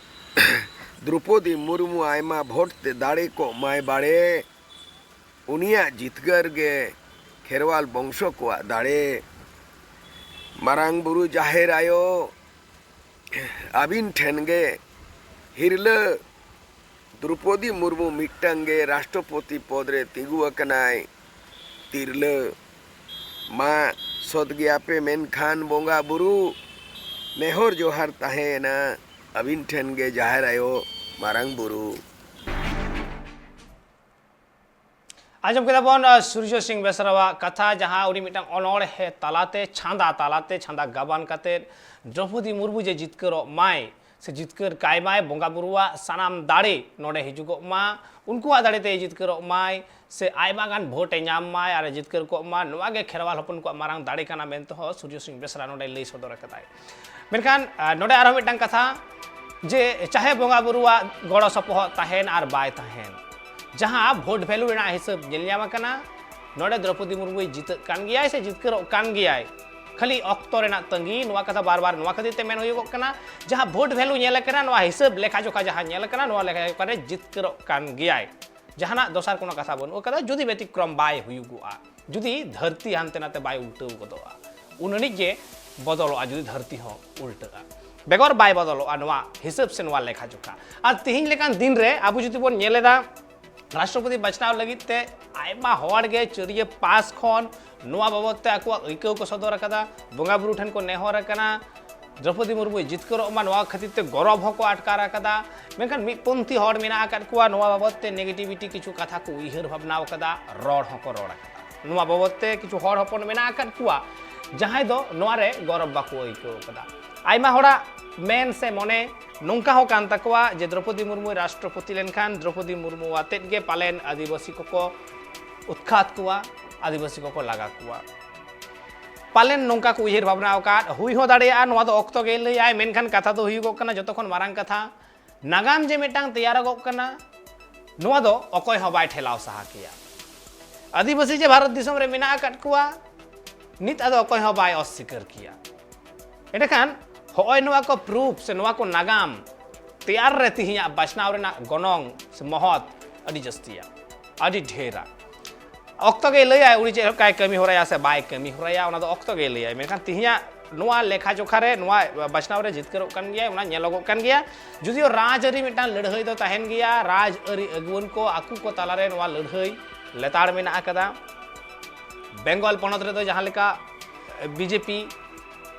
ᱫᱨᱚᱯᱚᱫᱤ ᱢᱩᱨᱢᱩ ᱟᱭᱢᱟ ᱵᱷᱳᱴ ᱛᱮ ᱫᱟᱲᱮ ᱠᱚᱜ ᱢᱟᱭ ᱵᱟᱲᱮ, ᱩᱱᱤᱭᱟᱜ ᱡᱤᱛᱠᱟᱹᱨ ᱜᱮ ᱠᱷᱮᱨᱣᱟᱞ ᱵᱚᱝᱥᱚ ᱠᱚᱣᱟᱜ ᱫᱟᱲᱮ᱾ ᱢᱟᱨᱟᱝ ᱵᱩᱨᱩ ᱡᱟᱦᱮᱨ ᱟᱭᱳ, ᱟᱹᱵᱤᱱ ᱴᱷᱮᱱ ᱜᱮ ᱦᱤᱨᱞᱟᱹ ᱫᱨᱚᱯᱚᱫᱤ ᱢᱩᱨᱢᱩ ᱢᱤᱫᱴᱟᱝ ᱜᱮ ᱨᱟᱥᱴᱨᱚᱯᱚᱛᱤ ᱯᱚᱫᱽ ᱨᱮ ᱛᱤᱸᱜᱩ ᱟᱠᱟᱱᱟᱭ ᱛᱤᱨᱞᱟᱹ᱾ ᱢᱟ ᱥᱚᱛ ᱜᱮᱭᱟᱯᱮ, ᱢᱮᱱᱠᱷᱟᱱ ᱵᱚᱸᱜᱟ ᱵᱩᱨᱩ ᱱᱮᱦᱚᱨ ᱡᱚᱦᱟᱨ ᱛᱟᱦᱮᱸᱭᱮᱱᱟ ᱟᱹᱵᱤᱱ ᱴᱷᱮᱱ ᱜᱮ ᱡᱟᱦᱮᱨ ᱟᱭᱳ, ᱢᱟᱨᱟᱝ ᱵᱩᱨᱩ᱾ ᱟᱸᱡᱚᱢ ᱠᱮᱫᱟ ᱵᱚᱱ, ᱟᱸ, ᱥᱩᱨᱡᱚ ᱥᱤᱝ ᱵᱮᱥᱨᱟᱣᱟᱜ ᱠᱟᱛᱷᱟ, ᱡᱟᱦᱟᱸ ᱩᱱᱤ ᱢᱤᱫᱴᱟᱝ ᱚᱱᱚᱬᱦᱮ ᱛᱟᱞᱟᱛᱮ, ᱪᱷᱟᱸᱫᱟ ᱛᱟᱞᱟᱛᱮ, ᱪᱷᱟᱸᱫᱟ ᱜᱟᱵᱟᱱ ᱠᱟᱛᱮ ᱫᱨᱚᱯᱚᱫᱤ ᱢᱩᱨᱢᱩ ᱡᱮ ᱡᱤᱛᱠᱟᱹᱨᱚᱜ ᱢᱟᱭ ᱥᱮ ᱡᱤᱛᱠᱟᱹᱨ ᱠᱟᱭ ᱢᱟᱭ, ᱵᱚᱸᱜᱟ ᱵᱩᱨᱩᱣᱟᱜ ᱥᱟᱱᱟᱢ ᱫᱟᱲᱮ ᱱᱚᱰᱮ ᱦᱤᱡᱩᱜᱚᱜ ᱢᱟ, ᱩᱱᱠᱩᱣᱟᱜ ᱫᱟᱲᱮ ᱛᱮ ᱡᱤᱛᱠᱟᱹᱨᱚᱜ ᱢᱟᱭ ᱥᱮ ᱟᱭᱢᱟ ᱜᱟᱱ ᱵᱷᱳᱴ ᱮ ᱧᱟᱢ ᱢᱟᱭ ᱟᱨ ᱮ ᱡᱤᱛᱠᱟᱹᱨ ᱠᱚᱜ ᱢᱟ, ᱱᱚᱣᱟ ᱜᱮ ᱠᱷᱮᱨᱣᱟᱞ ᱦᱚᱯᱚᱱ ᱠᱚᱣᱟᱜ ᱢᱟᱨᱟᱝ ᱫᱟᱲᱮ ᱠᱟᱱᱟ ᱢᱮᱱᱛᱮ ᱦᱚᱸ ᱥᱩᱨᱡᱚ ᱥᱤᱝ ᱵᱮᱥᱨᱟ ᱱᱚᱰᱮ ᱞᱟᱹᱭ ᱥᱚᱫᱚᱨ ᱟᱠᱟᱫᱟᱭ᱾ ᱢᱮᱱᱠᱷᱟᱱ, ᱟᱸ, ᱱᱚᱰᱮ ᱟᱨᱦᱚᱸ ᱢᱤᱫᱴᱟᱝ ᱠᱟᱛᱷᱟ, ᱡᱮ ᱪᱟᱦᱮ ᱵᱚᱸᱜᱟ ᱵᱩᱨᱩᱣᱟᱜ ᱜᱚᱲᱚ ᱥᱚᱯᱚᱦᱚᱫ ᱛᱟᱦᱮᱱ ᱟᱨ ᱵᱟᱭ ᱛᱟᱦᱮᱱ, ᱡᱟᱦᱟᱸ ᱵᱷᱳᱴ ᱵᱷᱮᱞᱩ ᱨᱮᱱᱟᱜ ᱦᱤᱥᱟᱹᱵ ᱧᱮᱞ ᱧᱟᱢ ᱟᱠᱟᱱᱟ, ᱱᱚᱰᱮ ᱫᱨᱚᱯᱚᱫᱤ ᱢᱩᱨᱢᱩᱭ ᱡᱤᱛᱟᱹᱜ ᱠᱟᱱ ᱜᱮᱭᱟᱭ ᱥᱮ ᱡᱤᱛᱠᱟᱹᱨᱚᱜ ᱠᱟᱱ ᱜᱮᱭᱟᱭ᱾ ᱠᱷᱟᱹᱞᱤ ᱚᱠᱛᱚ ᱨᱮᱱᱟᱜ ᱛᱟᱺᱜᱤ, ᱱᱚᱣᱟ ᱠᱟᱛᱷᱟ ᱵᱟᱨ ᱵᱟᱨ ᱱᱚᱣᱟ ᱠᱷᱟᱹᱛᱤᱨ ᱛᱮ ᱢᱮᱱ ᱦᱩᱭᱩᱜᱚᱜ ᱠᱟᱱᱟ, ᱡᱟᱦᱟᱸ ᱵᱷᱳᱴ ᱵᱷᱮᱞᱩ ᱧᱮᱞ ᱟᱠᱟᱱᱟ, ᱱᱚᱣᱟ ᱦᱤᱥᱟᱹᱵ ᱞᱮᱠᱷᱟ ᱡᱚᱠᱷᱟ ᱡᱟᱦᱟᱸ ᱧᱮᱞ ᱟᱠᱟᱱᱟ, ᱱᱚᱣᱟ ᱞᱮᱠᱷᱟ ᱡᱚᱠᱷᱟ ᱨᱮ ᱡᱤᱛᱠᱟᱹᱨᱚᱜ ᱠᱟᱱ ᱜᱮᱭᱟᱭ᱾ ᱡᱟᱦᱟᱱᱟᱜ ᱫᱚᱥᱟᱨ ᱠᱳᱱᱳ ᱠᱟᱛᱷᱟ ᱵᱟᱹᱱᱩᱜ ᱟᱠᱟᱫᱟ, ᱡᱩᱫᱤ ᱵᱮᱛᱤᱠᱨᱚᱢ ᱵᱟᱭ ᱦᱩᱭᱩᱜᱚᱜᱼᱟ, ᱡᱩᱫᱤ ᱫᱷᱟᱹᱨᱛᱤ ᱦᱟᱱᱛᱮ ᱱᱟᱛᱮ ᱵᱟᱭ ᱩᱞᱴᱟᱹᱣ ᱜᱚᱫᱚᱜᱼᱟ, ᱩᱱ ᱟᱹᱱᱤᱡ ᱜᱮ ᱵᱚᱫᱚᱞᱚᱜᱼᱟ, ᱡᱩᱫᱤ ᱫᱷᱟᱹᱨᱛᱤ ᱦᱚᱸ ᱩᱞᱴᱟᱹᱜᱼᱟ᱾ ᱵᱮᱜᱚᱨ ᱵᱟᱭ ᱵᱚᱫᱚᱞᱚᱜᱼᱟ ᱱᱚᱣᱟ ᱦᱤᱥᱟᱹᱵ ᱥᱮ ᱱᱚᱣᱟ ᱞᱮᱠᱷᱟ ᱡᱚᱠᱷᱟ᱾ ᱟᱨ ᱛᱤᱦᱤᱧ ᱞᱮᱠᱟᱱ ᱫᱤᱱ ᱨᱮ ᱟᱵᱚ ᱡᱩᱫᱤ ᱵᱚᱱ ᱧᱮᱞ ᱮᱫᱟ, ᱨᱟᱥᱴᱨᱚᱯᱚᱛᱤ ᱵᱟᱪᱷᱱᱟᱣ ᱞᱟᱹᱜᱤᱫ ᱛᱮ ᱟᱭᱢᱟ ᱦᱚᱲ ᱜᱮ ᱪᱟᱹᱨᱤᱭᱟᱹ ᱯᱟᱥ ᱠᱷᱚᱱ ᱱᱚᱣᱟ ᱵᱟᱵᱚᱫ ᱛᱮ ᱟᱠᱚᱣᱟᱜ ᱟᱹᱭᱠᱟᱹᱣ ᱠᱚ ᱥᱚᱫᱚᱨ ᱟᱠᱟᱫᱟ, ᱵᱚᱸᱜᱟ ᱵᱩᱨᱩ ᱴᱷᱮᱱ ᱠᱚ ᱱᱮᱦᱚᱨ ᱟᱠᱟᱱᱟ, ᱫᱨᱚᱯᱚᱫᱤ ᱢᱩᱨᱢᱩᱭ ᱡᱤᱛᱠᱟᱹᱨᱚᱜ ᱢᱟ, ᱱᱚᱣᱟ ᱠᱷᱟᱹᱛᱤᱨ ᱛᱮ ᱜᱚᱨᱚᱵᱽ ᱦᱚᱸᱠᱚ ᱟᱴᱠᱟᱨ ᱟᱠᱟᱫᱟ᱾ ᱢᱮᱱᱠᱷᱟᱱ ᱢᱤᱫ ᱯᱚᱱᱛᱷᱤ ᱦᱚᱲ ᱢᱮᱱᱟᱜ ᱟᱠᱟᱫ ᱠᱚᱣᱟ, ᱱᱚᱣᱟ ᱵᱟᱵᱚᱫ ᱛᱮ negativity ᱠᱤᱪᱷᱩ ᱠᱟᱛᱷᱟ ᱠᱚ ᱩᱭᱦᱟᱹᱨ ᱵᱷᱟᱵᱽᱱᱟ ᱟᱠᱟᱫᱟ, ᱨᱚᱲ ᱦᱚᱸᱠᱚ ᱨᱚᱲ ᱟᱠᱟᱫᱟ᱾ ᱱᱚᱣᱟ ᱵᱟᱵᱚᱫ ᱛᱮ ᱠᱤᱪᱷᱩ ᱦᱚᱲ ᱦᱚᱯᱚᱱ ᱢᱮᱱᱟᱜ ᱟᱠᱟᱫ ᱠᱚᱣᱟ, ᱡᱟᱦᱟᱸᱭ ᱫᱚ ᱱᱚᱣᱟ ᱨᱮ ᱜᱚᱨᱚᱵᱽ ᱵᱟᱠᱚ ᱟᱹᱭᱠᱟᱹᱣ ᱟᱠᱟᱫᱟ᱾ ᱟᱭᱢᱟ ᱦᱚᱲᱟᱜ ᱢᱮᱱ ᱥᱮ ᱢᱚᱱᱮ ᱱᱚᱝᱠᱟ ᱦᱚᱸ ᱠᱟᱱ ᱛᱟᱠᱚᱣᱟ ᱡᱮ ᱫᱨᱚᱯᱚᱫᱤ ᱢᱩᱨᱢᱩᱭ ᱨᱟᱥᱴᱨᱚᱯᱚᱛᱤ ᱞᱮᱱᱠᱷᱟᱱ ᱫᱨᱚᱯᱚᱫᱤ ᱢᱩᱨᱢᱩ ᱟᱛᱮᱫ ᱜᱮ ᱯᱟᱞᱮᱱ ᱟᱹᱫᱤᱵᱟᱹᱥᱤ ᱠᱚᱠᱚ ᱩᱛᱠᱷᱟᱛ ᱠᱚᱣᱟ, ᱟᱹᱫᱤᱵᱟᱹᱥᱤ ᱠᱚᱠᱚ ᱞᱟᱜᱟ ᱠᱚᱣᱟ᱾ ᱯᱟᱞᱮᱱ ᱱᱚᱝᱠᱟ ᱠᱚ ᱩᱭᱦᱟᱹᱨ ᱵᱷᱟᱵᱽᱱᱟ ᱟᱠᱟᱫ, ᱦᱩᱭ ᱦᱚᱸ ᱫᱟᱲᱮᱭᱟᱜᱼᱟ, ᱱᱚᱣᱟ ᱫᱚ ᱚᱠᱛᱚ ᱜᱮᱭ ᱞᱟᱹᱭᱟᱭ᱾ ᱢᱮᱱᱠᱷᱟᱱ ᱠᱟᱛᱷᱟ ᱫᱚ ᱦᱩᱭᱩᱜᱚᱜ ᱠᱟᱱᱟ, ᱡᱚᱛᱚ ᱠᱷᱚᱱ ᱢᱟᱨᱟᱝ ᱠᱟᱛᱷᱟ, ᱱᱟᱜᱟᱢ ᱡᱮ ᱢᱤᱫᱴᱟᱝ ᱛᱮᱭᱟᱨᱚᱜᱚᱜ ᱠᱟᱱᱟ, ᱱᱚᱣᱟ ᱫᱚ ᱚᱠᱚᱭ ᱦᱚᱸ ᱵᱟᱭ ᱴᱷᱮᱞᱟᱣ ᱥᱟᱦᱟ ᱠᱮᱭᱟ᱾ ᱟᱹᱫᱤᱵᱟᱹᱥᱤ ᱡᱮ ᱵᱷᱟᱨᱚᱛ ᱫᱤᱥᱚᱢ ᱨᱮ ᱢᱮᱱᱟᱜ ᱟᱠᱟᱫ ᱠᱚᱣᱟ, ᱱᱤᱛ ᱟᱫᱚ ᱚᱠᱚᱭ ᱦᱚᱸ ᱵᱟᱭ ᱚᱥᱥᱤᱠᱟᱹᱨ ᱠᱮᱭᱟ᱾ ᱮᱸᱰᱮᱠᱷᱟᱱ ᱦᱚᱸᱜᱼᱚᱭ ᱱᱚᱣᱟ ᱠᱚ ᱯᱨᱩᱯᱷ ᱥᱮ ᱱᱚᱣᱟ ᱠᱚ ᱱᱟᱜᱟᱢ ᱛᱮᱭᱟᱨ ᱨᱮ ᱛᱮᱦᱮᱧᱟᱜ ᱵᱟᱪᱷᱱᱟᱣ ᱨᱮᱱᱟᱜ ᱜᱚᱱᱚᱝ ᱥᱮ ᱢᱚᱦᱚᱛ ᱟᱹᱰᱤ ᱡᱟᱹᱥᱛᱤᱭᱟ, ᱟᱹᱰᱤ ᱰᱷᱮᱨᱟ᱾ ᱚᱠᱛᱚ ᱜᱮᱭ ᱞᱟᱹᱭᱟᱭ ᱩᱱᱤ ᱪᱮᱫ ᱞᱮᱠᱟᱭ ᱠᱟᱹᱢᱤ ᱦᱚᱨᱟᱭᱟ ᱥᱮ ᱵᱟᱭ ᱠᱟᱹᱢᱤ ᱦᱚᱨᱟᱭᱟ, ᱚᱱᱟ ᱫᱚ ᱚᱠᱛᱚ ᱜᱮᱭ ᱞᱟᱹᱭᱟᱭ᱾ ᱢᱮᱱᱠᱷᱟᱱ ᱛᱮᱦᱮᱧᱟᱜ ᱱᱚᱣᱟ ᱞᱮᱠᱷᱟ ᱡᱚᱠᱷᱟ ᱨᱮ, ᱱᱚᱣᱟ ᱵᱟᱪᱷᱱᱟᱣ ᱨᱮ ᱡᱤᱛᱠᱟᱹᱨᱚᱜ ᱠᱟᱱ ᱜᱮᱭᱟᱭ, ᱚᱱᱟ ᱧᱮᱞᱚᱜᱚᱜ ᱠᱟᱱ ᱜᱮᱭᱟ᱾ ᱡᱩᱫᱤᱭᱳ ᱨᱟᱡᱽᱟᱹᱨᱤ ᱢᱤᱫᱴᱟᱝ ᱞᱟᱹᱲᱦᱟᱹᱭ ᱫᱚ ᱛᱟᱦᱮᱱ ᱜᱮᱭᱟ, ᱨᱟᱡᱽᱟᱹᱨᱤ ᱟᱹᱜᱩᱣᱟᱹᱱ ᱠᱚ ᱟᱠᱚ ᱠᱚ ᱛᱟᱞᱟᱨᱮ ᱱᱚᱣᱟ ᱞᱟᱹᱲᱦᱟᱹᱭ ᱞᱮᱛᱟᱲ ᱢᱮᱱᱟᱜ ᱟᱠᱟᱫᱟ᱾ ᱵᱮᱝᱜᱚᱞ ᱯᱚᱱᱚᱛ ᱨᱮᱫᱚ ᱡᱟᱦᱟᱸ ᱞᱮᱠᱟ ᱵᱤᱡᱮᱯᱤ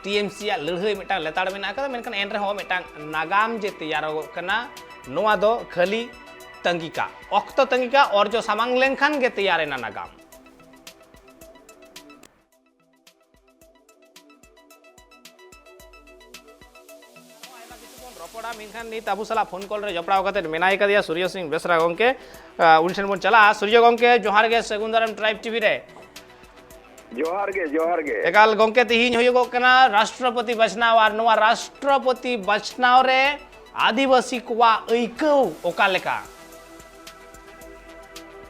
ᱴᱤ ᱮᱢ ᱥᱤ ᱟᱜ ᱞᱟᱹᱲᱦᱟᱹᱭ ᱢᱤᱫᱴᱟᱝ ᱞᱮᱛᱟᱲ ᱢᱮᱱᱟᱜ ᱟᱠᱟᱫᱟ, ᱢᱮᱱᱠᱷᱟᱱ ᱮᱱ ᱨᱮᱦᱚᱸ ᱢᱤᱫᱴᱟᱝ ᱱᱟᱜᱟᱢ ᱡᱮ ᱛᱮᱭᱟᱨᱚᱜᱚᱜ ᱠᱟᱱᱟ, ᱱᱚᱣᱟ ᱫᱚ ᱠᱷᱟᱹᱞᱤ ᱛᱟᱺᱜᱤ ᱠᱟᱜ, ᱚᱠᱛᱚ ᱛᱟᱺᱜᱤ ᱠᱟᱜ, ᱚᱨᱡᱚ ᱥᱟᱢᱟᱝ ᱞᱮᱱᱠᱷᱟᱱ ᱜᱮ ᱛᱮᱭᱟᱨ ᱮᱱᱟ ᱱᱟᱜᱟᱢ᱾ ᱟᱭᱢᱟ ᱠᱤᱪᱷᱩ ᱵᱚᱱ ᱨᱚᱯᱚᱲᱟ, ᱢᱮᱱᱠᱷᱟᱱ ᱱᱤᱛ ᱟᱵᱚ ᱥᱟᱞᱟᱜ ᱯᱷᱳᱱ ᱠᱚᱞ ᱨᱮ ᱡᱚᱯᱲᱟᱣ ᱠᱟᱛᱮ ᱢᱮᱱᱟᱭ ᱠᱟᱫᱮᱭᱟ ᱥᱩᱨᱡᱚ ᱥᱤᱝ ᱵᱮᱥᱨᱟ ᱜᱚᱝᱠᱮ᱾ ᱟᱸ, ᱩᱱᱤ ᱴᱷᱮᱱ ᱵᱚᱱ ᱪᱟᱞᱟᱜᱼᱟ᱾ ᱥᱩᱨᱡᱚ ᱜᱚᱝᱠᱮ, ᱡᱚᱦᱟᱨ ᱜᱮ, ᱥᱟᱹᱜᱩᱱ ᱫᱟᱨᱟᱢ ᱴᱨᱟᱭᱤᱵᱽ ᱴᱤᱵᱷᱤ ᱨᱮ᱾ ᱡᱚᱦᱟᱨ ᱜᱮ, ᱡᱚᱦᱟᱨ ᱜᱮ᱾ ᱮᱠᱟᱞ ᱜᱚᱝᱠᱮ, ᱛᱤᱦᱤᱧ ᱦᱩᱭᱩᱜᱚᱜ ᱠᱟᱱᱟ ᱨᱟᱥᱴᱨᱚᱯᱚᱛᱤ ᱵᱟᱪᱷᱱᱟᱣ, ᱟᱨ ᱱᱚᱣᱟ ᱨᱟᱥᱴᱨᱚᱯᱚᱛᱤ ᱵᱟᱪᱷᱱᱟᱣ ᱨᱮ ᱟᱹᱫᱤᱵᱟᱹᱥᱤ ᱠᱚᱣᱟᱜ ᱟᱹᱭᱠᱟᱹᱣ ᱚᱠᱟ ᱞᱮᱠᱟ?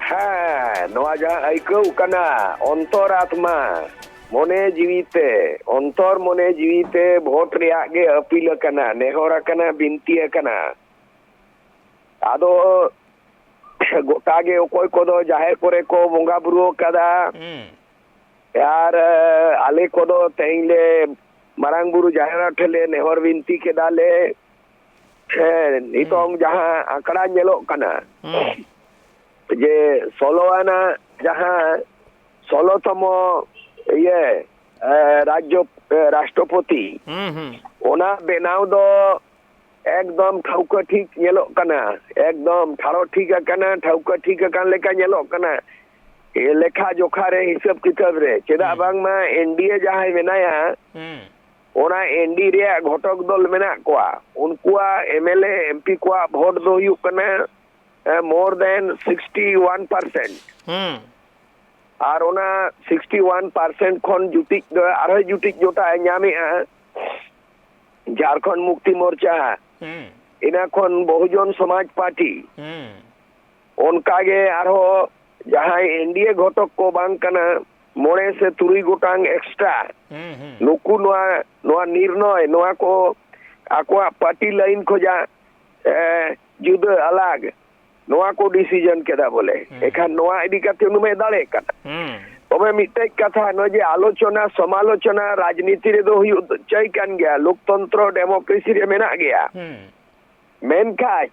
ᱦᱮᱸ, ᱱᱚᱣᱟ ᱡᱟᱦᱟᱸ ᱟᱹᱭᱠᱟᱹᱣ ᱠᱟᱱᱟ, ᱚᱱᱛᱚᱨ ᱟᱛᱢᱟ, ᱢᱚᱱᱮ ᱡᱤᱣᱤ ᱛᱮ, ᱚᱱᱛᱚᱨ ᱢᱚᱱᱮ ᱡᱤᱣᱤ ᱛᱮ ᱵᱷᱳᱴ ᱨᱮᱭᱟᱜ ᱜᱮ ᱟᱹᱯᱤᱞ ᱟᱠᱟᱱᱟ, ᱱᱮᱦᱚᱨ ᱟᱠᱟᱱᱟ, ᱵᱤᱱᱛᱤ ᱟᱠᱟᱱᱟ᱾ ᱟᱫᱚ ᱜᱚᱴᱟ ᱜᱮ ᱚᱠᱚᱭ ᱠᱚᱫᱚ ᱡᱟᱦᱮᱨ ᱠᱚᱨᱮ ᱠᱚ ᱵᱚᱸᱜᱟ ᱵᱩᱨᱩ ᱟᱠᱟᱫᱟ᱾ ᱦᱩᱸ᱾ ᱟᱨ, ᱮ, ᱟᱞᱮ ᱠᱚᱫᱚ ᱛᱮᱦᱮᱧ ᱞᱮ ᱢᱟᱨᱟᱝ ᱵᱩᱨᱩ ᱡᱟᱦᱮᱨ ᱟᱭᱳ ᱴᱷᱮᱱ ᱞᱮ ᱱᱮᱦᱚᱨ ᱵᱤᱱᱛᱤ ᱠᱮᱫᱟ ᱞᱮ᱾ ᱦᱮᱸ, ᱱᱤᱛᱚᱝ ᱦᱩᱸ᱾ ᱡᱟᱦᱟᱸ ᱟᱸᱠᱲᱟ ᱧᱮᱞᱚᱜ ᱠᱟᱱᱟ, ᱦᱩᱸ᱾ ᱡᱮ ᱥᱳᱞᱳ ᱟᱱᱟᱜ ᱡᱟᱦᱟᱸ ᱥᱳᱞᱳ ᱛᱚᱢᱚ ᱤᱭᱟᱹ, ᱮ, ᱨᱟᱡᱽᱡᱚ, ᱮ, ᱨᱟᱥᱴᱨᱚᱯᱚᱛᱤ, ᱦᱩᱸ, ᱦᱩᱸ᱾ ᱚᱱᱟ ᱵᱮᱱᱟᱣ ᱫᱚ ᱮᱠᱫᱚᱢ ᱴᱷᱟᱹᱣᱠᱟᱹ ᱴᱷᱤᱠ ᱧᱮᱞᱚᱜ ᱠᱟᱱᱟ, ᱮᱠᱫᱚᱢ ᱴᱷᱟᱲᱚ ᱴᱷᱤᱠ ᱟᱠᱟᱱᱟ, ᱴᱷᱟᱹᱣᱠᱟᱹ ᱴᱷᱤᱠ ᱟᱠᱟᱱ ᱞᱮᱠᱟ ᱧᱮᱞᱚᱜ ᱠᱟᱱᱟ᱾ ᱮ, ᱞᱮᱠᱷᱟ ᱡᱚᱠᱷᱟ ᱨᱮ, ᱦᱤᱥᱟᱹᱵ ᱠᱤᱛᱟᱹᱵ ᱨᱮ, ᱪᱮᱫᱟᱜ ᱦᱩᱸ᱾ ᱵᱟᱝᱢᱟ ᱮᱱ ᱰᱤ ᱮ ᱡᱟᱦᱟᱸᱭ ᱢᱮᱱᱟᱭᱟ, ᱦᱩᱸ᱾ ᱚᱱᱟ ᱮᱱ ᱰᱤ ᱮ ᱨᱮᱭᱟᱜ ᱜᱷᱚᱴᱚᱠ ᱫᱚᱞ ᱢᱮᱱᱟᱜ ᱠᱚᱣᱟ, ᱩᱱᱠᱩᱣᱟᱜ M L A, M P ᱠᱚᱣᱟᱜ ᱵᱷᱳᱴ ᱫᱚ ᱦᱩᱭᱩᱜ ᱠᱟᱱᱟ, ᱮ, more than sixty one percent᱾ ᱦᱩᱸ᱾ ᱟᱨ ᱚᱱᱟ sixty one percent ᱠᱷᱚᱱ ᱡᱩᱴᱤᱡ ᱫᱚ ᱟᱨᱦᱚᱸ ᱡᱩᱴᱤᱡ ᱡᱚᱴᱟ ᱮ ᱧᱟᱢᱮᱜᱼᱟ ᱡᱷᱟᱲᱠᱷᱚᱸᱰ ᱢᱩᱠᱛᱤ ᱢᱳᱨᱪᱟ, ᱦᱩᱸ᱾ ᱤᱱᱟᱹ ᱠᱷᱚᱱ ᱵᱚᱦᱩᱡᱚᱱ ᱥᱚᱢᱟᱡᱽ ᱯᱟᱨᱴᱤ, ᱦᱩᱸ᱾ ᱚᱱᱠᱟ ᱜᱮ ᱟᱨᱦᱚᱸ ᱡᱟᱦᱟᱸᱭ ᱮᱱᱰᱤᱮ ᱜᱷᱚᱴᱚᱠ ᱠᱚ ᱵᱟᱝ ᱠᱟᱱᱟ, ᱢᱚᱬᱮ ᱥᱮ ᱛᱩᱨᱩᱭ ᱜᱚᱴᱟᱝ ᱮᱠᱥᱴᱨᱟ, ᱦᱩᱸ, ᱦᱩᱸ᱾ ᱱᱩᱠᱩ ᱱᱚᱣᱟ, ᱱᱚᱣᱟ ᱱᱤᱨᱱᱚᱭ, ᱱᱚᱣᱟ ᱠᱚ ᱟᱠᱚᱣᱟᱜ ᱯᱟᱨᱴᱤ ᱞᱟᱭᱤᱱ ᱠᱷᱚᱡᱟᱜ, ᱮ, ᱡᱩᱫᱟᱹ ᱟᱞᱟᱜᱽ, ᱱᱚᱣᱟ ᱠᱚ ᱰᱤᱥᱤᱡᱚᱱ ᱠᱮᱫᱟ ᱵᱚᱞᱮ᱾ ᱦᱩᱸ᱾ ᱮᱱᱠᱷᱟᱱ ᱱᱚᱣᱟ ᱤᱫᱤ ᱠᱟᱛᱮ ᱩᱱᱩᱢ ᱮ ᱫᱟᱲᱮᱭᱟᱜ ᱠᱟᱱᱟ᱾ ᱦᱩᱸ᱾ ᱛᱚᱵᱮ ᱢᱤᱫᱴᱮᱡ ᱠᱟᱛᱷᱟ, ᱱᱚᱜᱼᱚᱭ ᱡᱮ ᱟᱞᱳᱪᱚᱱᱟ, ᱥᱚᱢᱟᱞᱳᱪᱚᱱᱟ ᱨᱟᱡᱽᱱᱤᱛᱤ ᱨᱮᱫᱚ ᱦᱩᱭᱩᱜ ᱪᱟᱹᱭ ᱠᱟᱱ ᱜᱮᱭᱟ, ᱞᱳᱠᱛᱚᱱᱛᱨᱚ, ᱰᱮᱢᱳᱠᱨᱮᱥᱤ ᱨᱮ ᱢᱮᱱᱟᱜ ᱜᱮᱭᱟ᱾ ᱦᱩᱸ᱾ ᱢᱮᱱᱠᱷᱟᱱ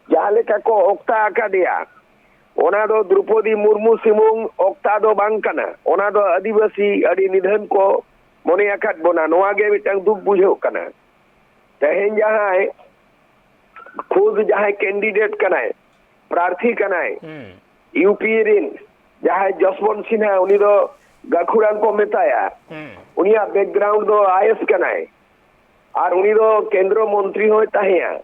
ᱡᱟᱦᱟᱸ ᱞᱮᱠᱟ ᱠᱚ ᱚᱠᱛᱟ ᱟᱠᱟᱫᱮᱭᱟ, ᱚᱱᱟ ᱫᱚ ᱫᱨᱚᱯᱚᱫᱤ ᱢᱩᱨᱢᱩ ᱥᱩᱢᱩᱝ ᱚᱠᱛᱟ ᱫᱚ ᱵᱟᱝ ᱠᱟᱱᱟ, ᱚᱱᱟ ᱫᱚ ᱟᱹᱫᱤᱵᱟᱹᱥᱤ ᱟᱹᱰᱤ ᱱᱤᱫᱷᱟᱹᱱ ᱠᱚ ᱢᱚᱱᱮ ᱟᱠᱟᱫ ᱵᱚᱱᱟ᱾ ᱱᱚᱣᱟ ᱜᱮ ᱢᱤᱫᱴᱟᱝ ᱫᱩᱠ ᱵᱩᱡᱷᱟᱹᱜ ᱠᱟᱱᱟ᱾ ᱛᱮᱦᱮᱧ ᱡᱟᱦᱟᱸᱭ ᱠᱷᱩᱫ ᱡᱟᱦᱟᱸᱭ ᱠᱮᱱᱰᱤᱰᱮᱴ ᱠᱟᱱᱟᱭ, ᱯᱨᱟᱨᱛᱷᱤ ᱠᱟᱱᱟᱭ, ᱦᱩᱸ᱾ ᱤᱭᱩᱯᱤ ᱨᱤᱱ ᱡᱟᱦᱟᱸᱭ ᱡᱚᱥᱵᱚᱱᱛ ᱥᱤᱱᱦᱟ, ᱩᱱᱤ ᱫᱚ ᱜᱟᱹᱠᱷᱩᱲᱟᱱ ᱠᱚ ᱢᱮᱛᱟᱭᱟ᱾ ᱦᱩᱸ᱾ ᱩᱱᱤᱭᱟᱜ ᱵᱮᱠᱜᱨᱟᱣᱩᱱᱰ ᱫᱚ ᱟᱭᱮᱥ ᱠᱟᱱᱟᱭ, ᱟᱨ ᱩᱱᱤ ᱫᱚ ᱠᱮᱱᱫᱨᱚ ᱢᱚᱱᱛᱨᱤ ᱦᱚᱸᱭ ᱛᱟᱦᱮᱸᱭᱟ᱾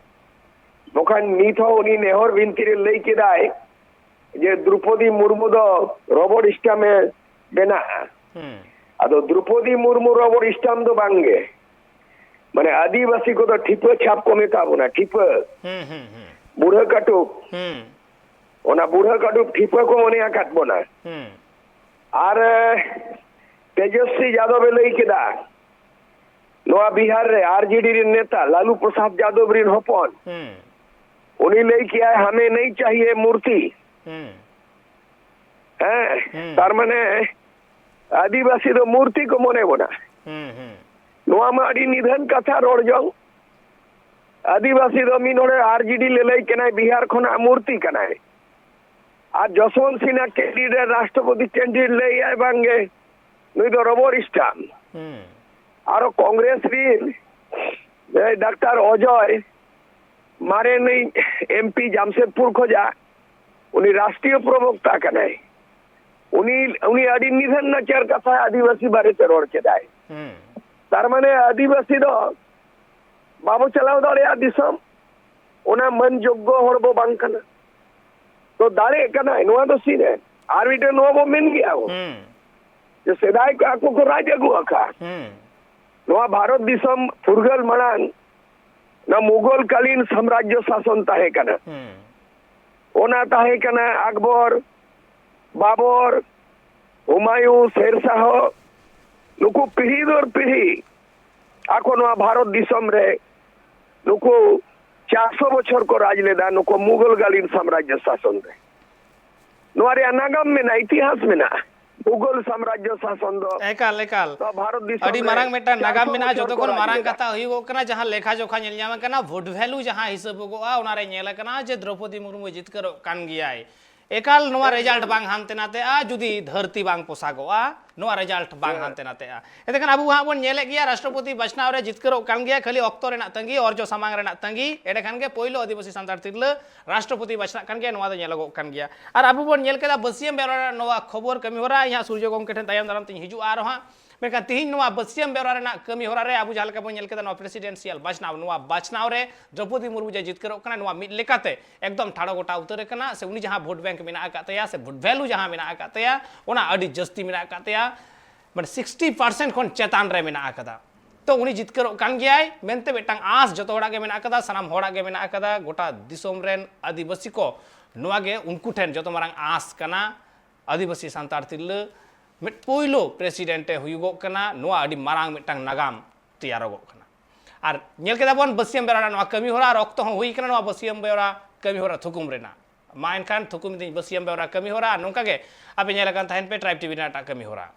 ᱵᱟᱠᱷᱟᱱ ᱱᱤᱛ ᱦᱚᱸ ᱩᱱᱤ ᱱᱮᱦᱚᱨ ᱵᱤᱱᱛᱤ ᱨᱮ ᱞᱟᱹᱭ ᱠᱮᱫᱟᱭ ᱡᱮ ᱫᱨᱚᱯᱚᱫᱤ ᱢᱩᱨᱢᱩ ᱫᱚ ᱨᱚᱵᱚᱲ ᱥᱴᱟᱢᱯ ᱮ ᱵᱮᱱᱟᱜᱼᱟ᱾ ᱦᱩᱸ᱾ ᱟᱫᱚ ᱫᱨᱚᱯᱚᱫᱤ ᱢᱩᱨᱢᱩ ᱨᱚᱵᱚᱲ ᱥᱴᱟᱢᱯ ᱫᱚ ᱵᱟᱝᱜᱮ, ᱢᱟᱱᱮ ᱟᱹᱫᱤᱵᱟᱹᱥᱤ ᱠᱚᱫᱚ ᱴᱷᱤᱯᱟᱹ ᱪᱷᱟᱯ ᱠᱚ ᱢᱮᱛᱟ ᱵᱚᱱᱟ, ᱴᱷᱤᱯᱟᱹ᱾ ᱦᱩᱸ, ᱦᱩᱸ, ᱦᱩᱸ᱾ ᱵᱩᱲᱦᱟᱹ ᱠᱟᱹᱴᱩᱵ᱾ ᱦᱩᱸ᱾ ᱚᱱᱟ ᱵᱩᱲᱦᱟᱹ ᱠᱟᱹᱴᱩᱵ ᱴᱷᱤᱯᱟᱹ ᱠᱚ ᱢᱚᱱᱮ ᱟᱠᱟᱫ ᱵᱚᱱᱟ᱾ ᱦᱩᱸ᱾ ᱟᱨ, ᱮ, ᱛᱮᱡᱚᱥᱣᱤ ᱡᱟᱫᱚᱵ ᱮ ᱞᱟᱹᱭ ᱠᱮᱫᱟ, ᱱᱚᱣᱟ ᱵᱤᱦᱟᱨ ᱨᱮ ᱟᱨᱡᱮᱰᱤ ᱨᱮᱱ ᱱᱮᱛᱟ ᱞᱟᱞᱩ ᱯᱨᱚᱥᱟᱫᱽ ᱡᱟᱫᱚᱵ ᱨᱮᱱ ᱦᱚᱯᱚᱱ, ᱦᱩᱸ᱾ ᱩᱱᱤ ᱞᱟᱹᱭ ᱠᱮᱜᱼᱟᱭ, "ᱦᱟᱢᱮ ᱱᱟᱦᱤ ᱪᱟᱦᱤᱭᱮ ᱢᱩᱨᱛᱤ᱾" ᱦᱩᱸ᱾ ᱦᱮᱸ, ᱦᱩᱸ᱾ ᱛᱟᱨ ᱢᱟᱱᱮ ᱟᱹᱫᱤᱵᱟᱹᱥᱤ ᱫᱚ ᱢᱩᱨᱛᱤ ᱠᱚ ᱢᱚᱱᱮ ᱵᱚᱱᱟ᱾ ᱦᱩᱸ, ᱦᱩᱸ᱾ ᱱᱚᱣᱟ ᱢᱟ ᱟᱹᱰᱤ ᱱᱤᱫᱷᱟᱹᱱ ᱠᱟᱛᱷᱟ ᱨᱚᱲ ᱡᱚᱝ᱾ ᱟᱹᱫᱤᱵᱟᱹᱥᱤ ᱫᱚ ᱢᱤᱫ ᱦᱚᱲᱮ ᱟᱨᱡᱮᱰᱤ ᱞᱟᱹᱞᱟᱹᱭ ᱠᱟᱱᱟᱭ, ᱵᱤᱦᱟᱨ ᱠᱷᱚᱱᱟᱜ ᱢᱩᱨᱛᱤ ᱠᱟᱱᱟᱭ᱾ ᱟᱨ ᱡᱚᱥᱣᱚᱱᱛ ᱥᱤᱱᱦᱟ ᱠᱮᱱᱰᱤᱰᱮᱴ, ᱨᱟᱥᱴᱨᱚᱯᱚᱛᱤ ᱠᱮᱱᱰᱤᱰᱮᱴ ᱞᱟᱹᱭᱮᱜᱼᱟᱭ ᱵᱟᱝᱜᱮ, ᱱᱩᱭ ᱫᱚ ᱨᱚᱵᱚᱨ ᱥᱴᱟᱢᱯ᱾ ᱦᱩᱸ᱾ ᱟᱨᱚ ᱠᱚᱝᱜᱨᱮᱥ ᱨᱤᱱ, ᱮ, ᱰᱟᱠᱛᱟᱨ ᱚᱡᱚᱭ, ᱢᱟᱨᱮᱱᱤᱡ ᱮᱢᱯᱤ ᱡᱟᱢᱥᱮᱫᱽᱯᱩᱨ ᱠᱷᱚᱡᱟᱜ, ᱩᱱᱤ ᱨᱟᱥᱴᱨᱤᱭᱚ ᱯᱨᱚᱵᱚᱠᱛᱟ ᱠᱟᱱᱟᱭ᱾ ᱩᱱᱤ, ᱩᱱᱤ ᱟᱹᱰᱤ ᱱᱤᱫᱷᱟᱹᱱ ᱱᱟᱪᱟᱨ ᱠᱟᱛᱷᱟ ᱟᱹᱫᱤᱵᱟᱹᱥᱤ ᱵᱟᱨᱮᱛᱮ ᱨᱚᱲ ᱠᱮᱫᱟᱭ᱾ ᱦᱩᱸ᱾ ᱛᱟᱨ ᱢᱟᱱᱮ ᱟᱹᱫᱤᱵᱟᱹᱥᱤ ᱫᱚ ᱵᱟᱵᱚ ᱪᱟᱞᱟᱣ ᱫᱟᱲᱮᱭᱟᱜᱼᱟ ᱫᱤᱥᱚᱢ, ᱚᱱᱟ ᱢᱟᱹᱱ ᱡᱳᱜᱽᱜᱚ ᱦᱚᱲ ᱵᱚ ᱵᱟᱝ ᱠᱟᱱᱟ᱾ ᱛᱚ ᱫᱟᱲᱮᱜ ᱠᱟᱱᱟᱭ, ᱱᱚᱣᱟ ᱫᱚ ᱥᱤᱨᱮ᱾ ᱟᱨ ᱢᱤᱫᱴᱮᱱ ᱱᱚᱣᱟ ᱵᱚ ᱢᱮᱱ ᱜᱮᱭᱟ ᱵᱚ, ᱦᱩᱸ᱾ ᱡᱮ ᱥᱮᱫᱟᱭ ᱠᱚ ᱟᱠᱚ ᱠᱚ ᱨᱟᱡᱽ ᱟᱹᱜᱩ ᱟᱠᱟᱫ᱾ ᱦᱩᱸ᱾ ᱱᱚᱣᱟ ᱵᱷᱟᱨᱚᱛ ᱫᱤᱥᱚᱢ ᱯᱷᱩᱨᱜᱟᱹᱞ ᱢᱟᱲᱟᱝ ᱚᱱᱟ ᱢᱩᱜᱚᱞ ᱠᱟᱞᱤᱱ ᱥᱟᱢᱨᱟᱡᱽᱡᱚ ᱥᱟᱥᱚᱱ ᱛᱟᱦᱮᱸ ᱠᱟᱱᱟ᱾ ᱦᱩᱸ᱾ ᱚᱱᱟ ᱛᱟᱦᱮᱸ ᱠᱟᱱᱟ ᱟᱠᱵᱚᱨ, ᱵᱟᱵᱚᱨ, ᱦᱩᱢᱟᱭᱩ, ᱥᱮᱨ ᱥᱟᱦᱚ, ᱱᱩᱠᱩ ᱯᱤᱲᱦᱤ ᱫᱚᱨ ᱯᱤᱲᱦᱤ ᱟᱠᱚ ᱱᱚᱣᱟ ᱵᱷᱟᱨᱚᱛ ᱫᱤᱥᱚᱢ ᱨᱮ ᱱᱩᱠᱩ ᱪᱟᱨᱥᱚ ᱵᱚᱪᱷᱚᱨ ᱠᱚ ᱨᱟᱡᱽ ᱞᱮᱫᱟ ᱱᱩᱠᱩ ᱢᱩᱜᱚᱞ ᱜᱟᱹᱞᱤᱢ ᱥᱟᱢᱨᱟᱡᱽᱡᱚ ᱥᱟᱥᱚᱱ ᱨᱮ᱾ ᱱᱚᱣᱟ ᱨᱮᱭᱟᱜ ᱱᱟᱜᱟᱢ ᱢᱮᱱᱟᱜᱼᱟ, ᱤᱛᱤᱦᱟᱥ ᱢᱮᱱᱟᱜᱼᱟ᱾ ᱢᱩᱜᱚᱞ ᱥᱟᱢᱨᱟᱡᱽᱡᱚ ᱥᱟᱥᱚᱱ ᱫᱚ ᱮᱠᱟᱞ, ᱮᱠᱟᱞ᱾ ᱱᱚᱣᱟ ᱵᱷᱟᱨᱚᱛ ᱫᱤᱥᱚᱢ ᱟᱹᱰᱤ ᱨᱮ ᱢᱟᱨᱟᱝ ᱢᱤᱫᱴᱟᱝ ᱱᱟᱜᱟᱢ ᱪᱟᱨᱥᱚ ᱢᱮᱱᱟᱜᱼᱟ᱾ ᱵᱚᱪᱷᱚᱨ ᱡᱚᱛᱚ ᱠᱚ ᱠᱷᱚᱱ ᱨᱟᱡᱽ ᱢᱟᱨᱟᱝ ᱞᱮᱫᱟ᱾ ᱠᱟᱛᱷᱟ ᱦᱩᱭᱩᱜᱚᱜ ᱠᱟᱱᱟ, ᱡᱟᱦᱟᱸ ᱞᱮᱠᱷᱟ ᱡᱚᱠᱷᱟ ᱧᱮᱞ ᱧᱟᱢ ᱟᱠᱟᱱᱟ, ᱵᱷᱳᱴ ᱵᱷᱮᱞᱩ ᱡᱟᱦᱟᱸ ᱦᱤᱥᱟᱹᱵᱚᱜᱚᱜᱼᱟ, ᱚᱱᱟᱨᱮ ᱧᱮᱞ ᱟᱠᱟᱱᱟ ᱡᱮ ᱫᱨᱚᱯᱚᱫᱤ ᱢᱩᱨᱢᱩᱭ ᱡᱤᱛᱠᱟᱹᱨᱚᱜ ᱠᱟᱱ ᱜᱮᱭᱟᱭ᱾ ᱮᱠᱟᱞ ᱱᱚᱣᱟ ᱮᱠᱫᱚᱢ᱾ ᱨᱮᱡᱟᱞᱴ ᱵᱟᱝ ᱦᱟᱱᱛᱮ ᱱᱟᱛᱮᱜᱼᱟ, ᱡᱩᱫᱤ ᱫᱷᱟᱹᱨᱛᱤ ᱵᱟᱝ ᱯᱚᱥᱟᱜᱚᱜᱼᱟ, ᱱᱚᱣᱟ ᱨᱮᱡᱟᱞᱴ ᱵᱟᱝ ᱦᱮᱸ᱾ ᱦᱟᱱᱛᱮ ᱱᱟᱛᱮᱜᱼᱟ᱾ ᱮᱱᱛᱮᱠᱷᱟᱱ ᱟᱵᱚ ᱦᱟᱸᱜ ᱵᱚᱱ ᱧᱮᱞᱮᱫ ᱜᱮᱭᱟ, ᱨᱟᱥᱴᱨᱚᱯᱚᱛᱤ ᱵᱟᱪᱷᱱᱟᱣ ᱨᱮ ᱡᱤᱛᱠᱟᱹᱨᱚᱜ ᱠᱟᱱ ᱜᱮᱭᱟ, ᱠᱷᱟᱹᱞᱤ ᱚᱠᱛᱚ ᱨᱮᱱᱟᱜ ᱛᱟᱺᱜᱤ, ᱚᱨᱡᱚ ᱥᱟᱢᱟᱝ ᱨᱮᱱᱟᱜ ᱛᱟᱺᱜᱤ, ᱮᱸᱰᱮᱠᱷᱟᱱ ᱜᱮ ᱯᱳᱭᱞᱳ ᱟᱹᱫᱤᱵᱟᱹᱥᱤ ᱥᱟᱱᱛᱟᱲ ᱛᱤᱨᱞᱟᱹ ᱨᱟᱥᱴᱨᱚᱯᱚᱛᱤ ᱵᱟᱪᱷᱱᱟᱜ ᱠᱟᱱ ᱜᱮᱭᱟ, ᱱᱚᱣᱟ ᱫᱚ ᱧᱮᱞᱚᱜᱚᱜ ᱠᱟᱱ ᱜᱮᱭᱟ᱾ ᱟᱨ ᱟᱵᱚ ᱵᱚᱱ ᱧᱮᱞ ᱠᱮᱫᱟ ᱵᱟᱹᱥᱭᱟᱹᱢ ᱵᱮᱣᱨᱟ ᱨᱮᱱᱟᱜ ᱱᱚᱣᱟ ᱠᱷᱚᱵᱚᱨ, ᱠᱟᱹᱢᱤ ᱦᱚᱨᱟ ᱤᱧ ᱦᱟᱸᱜ ᱥᱩᱨᱡᱚ ᱜᱚᱢᱠᱮ ᱴᱷᱮᱱ ᱛᱟᱭᱚᱢ ᱫᱟᱨᱟᱢ ᱛᱤᱧ ᱦᱤᱡᱩᱜᱼᱟ ᱟᱨᱦᱚᱸ ᱦᱟᱸᱜ᱾ ᱢᱮᱱᱠᱷᱟᱱ ᱛᱤᱦᱤᱧ ᱱᱚᱣᱟ ᱵᱟᱹᱥᱭᱟᱹᱢ ᱵᱮᱣᱨᱟ ᱨᱮᱱᱟᱜ ᱠᱟᱹᱢᱤ ᱦᱚᱨᱟ ᱨᱮ ᱟᱵᱚ ᱡᱟᱦᱟᱸ ᱞᱮᱠᱟ ᱵᱚᱱ ᱧᱮᱞ ᱠᱮᱫᱟ, ᱱᱚᱣᱟ ᱯᱨᱮᱥᱤᱰᱮᱱᱥᱤᱭᱟᱞ ᱵᱟᱪᱷᱱᱟᱣ, ᱱᱚᱣᱟ ᱵᱟᱪᱷᱱᱟᱣ ᱨᱮ ᱫᱨᱚᱯᱚᱫᱤ ᱢᱩᱨᱢᱩ ᱡᱟᱦᱟᱸᱭ ᱡᱤᱛᱠᱟᱹᱨᱚᱜ ᱠᱟᱱᱟ, ᱱᱚᱣᱟ ᱢᱤᱫ ᱞᱮᱠᱟᱛᱮ ᱮᱠᱫᱚᱢ ᱴᱷᱟᱲᱚ ᱜᱚᱴᱟ ᱩᱛᱟᱹᱨ ᱟᱠᱟᱱᱟ, ᱥᱮ ᱩᱱᱤ ᱡᱟᱦᱟᱸ ᱵᱷᱳᱴ ᱵᱮᱝᱠ ᱢᱮᱱᱟᱜ ᱟᱠᱟᱫ ᱛᱟᱭᱟ, ᱥᱮ ᱵᱷᱳᱴ ᱵᱷᱮᱞᱩ ᱡᱟᱦᱟᱸ ᱢᱮᱱᱟᱜ ᱟᱠᱟᱫ ᱛᱟᱭᱟ, ᱚᱱᱟ ᱟᱹᱰᱤ ᱡᱟᱹᱥᱛᱤ ᱢᱮᱱᱟᱜ ᱟᱠᱟᱫ ᱛᱟᱭᱟ, ᱢᱟᱱᱮ ᱥᱤᱠᱥᱴᱤ ᱯᱟᱨᱥᱮᱱᱴ ᱠᱷᱚᱱ ᱪᱮᱛᱟᱱ ᱨᱮ ᱢᱮᱱᱟᱜ ᱟᱠᱟᱫᱟ᱾ ᱛᱚ ᱩᱱᱤ ᱡᱤᱛᱠᱟᱹᱨᱚᱜ ᱠᱟᱱ ᱜᱮᱭᱟᱭ ᱢᱮᱱᱛᱮ ᱢᱤᱫᱴᱟᱝ ᱟᱸᱥ ᱡᱚᱛᱚ ᱦᱚᱲᱟᱜ ᱜᱮ ᱢᱮᱱᱟᱜ ᱟᱠᱟᱫᱟ, ᱥᱟᱱᱟᱢ ᱦᱚᱲᱟᱜ ᱜᱮ ᱢᱮᱱᱟᱜ ᱟᱠᱟᱫᱟ, ᱜᱚᱴᱟ ᱫᱤᱥᱚᱢ ᱨᱮᱱ ᱟᱹᱫᱤᱵᱟᱹᱥᱤ ᱠᱚ, ᱱᱚᱣᱟ ᱜᱮ ᱩᱱᱠᱩ ᱴᱷᱮᱱ ᱡᱚᱛᱚ ᱢᱟᱨᱟᱝ ᱟᱸᱥ ᱠᱟᱱᱟ᱾ ᱟᱹᱫᱤᱵᱟᱹᱥᱤ ᱥᱟᱱᱛᱟᱲ ᱛᱤᱨᱞᱟᱹ ᱢᱤᱫ ᱯᱳᱭᱞᱳ ᱯᱨᱮᱥᱤᱰᱮᱱᱴ ᱮ ᱦᱩᱭᱩᱜᱚᱜ ᱠᱟᱱᱟ, ᱱᱚᱣᱟ ᱟᱹᱰᱤ ᱢᱟᱨᱟᱝ ᱢᱤᱫᱴᱟᱝ ᱱᱟᱜᱟᱢ ᱛᱮᱭᱟᱨᱚᱜᱚᱜ ᱠᱟᱱᱟ᱾ ᱟᱨ ᱧᱮᱞ ᱠᱮᱫᱟ ᱵᱚᱱ ᱵᱟᱹᱥᱭᱟᱹᱢ ᱵᱮᱣᱨᱟ ᱨᱮᱱᱟᱜ ᱱᱚᱣᱟ ᱠᱟᱹᱢᱤ ᱦᱚᱨᱟ, ᱟᱨ ᱚᱠᱛᱚ ᱦᱚᱸ ᱦᱩᱭ ᱠᱟᱱᱟ ᱱᱚᱣᱟ ᱵᱟᱹᱥᱭᱟᱹᱢ ᱵᱮᱣᱨᱟ ᱠᱟᱹᱢᱤ ᱦᱚᱨᱟ ᱛᱷᱩᱠᱩᱢ ᱨᱮᱱᱟᱜ᱾ ᱢᱟ ᱮᱱᱠᱷᱟᱱ ᱛᱷᱩᱠᱩᱢ ᱫᱤᱧ ᱵᱟᱹᱥᱭᱟᱹᱢ ᱵᱮᱣᱨᱟ ᱠᱟᱹᱢᱤ ᱦᱚᱨᱟ, ᱟᱨ ᱱᱚᱝᱠᱟ ᱜᱮ ᱟᱯᱮ ᱧᱮᱞ ᱟᱠᱟᱱ ᱛᱟᱦᱮᱱ ᱯᱮ ᱴᱨᱟᱭᱤᱵᱽ ᱴᱤᱵᱷᱤ ᱨᱮᱱᱟᱜ ᱮᱴᱟᱜ ᱠᱟᱹᱢᱤ ᱦᱚᱨᱟ᱾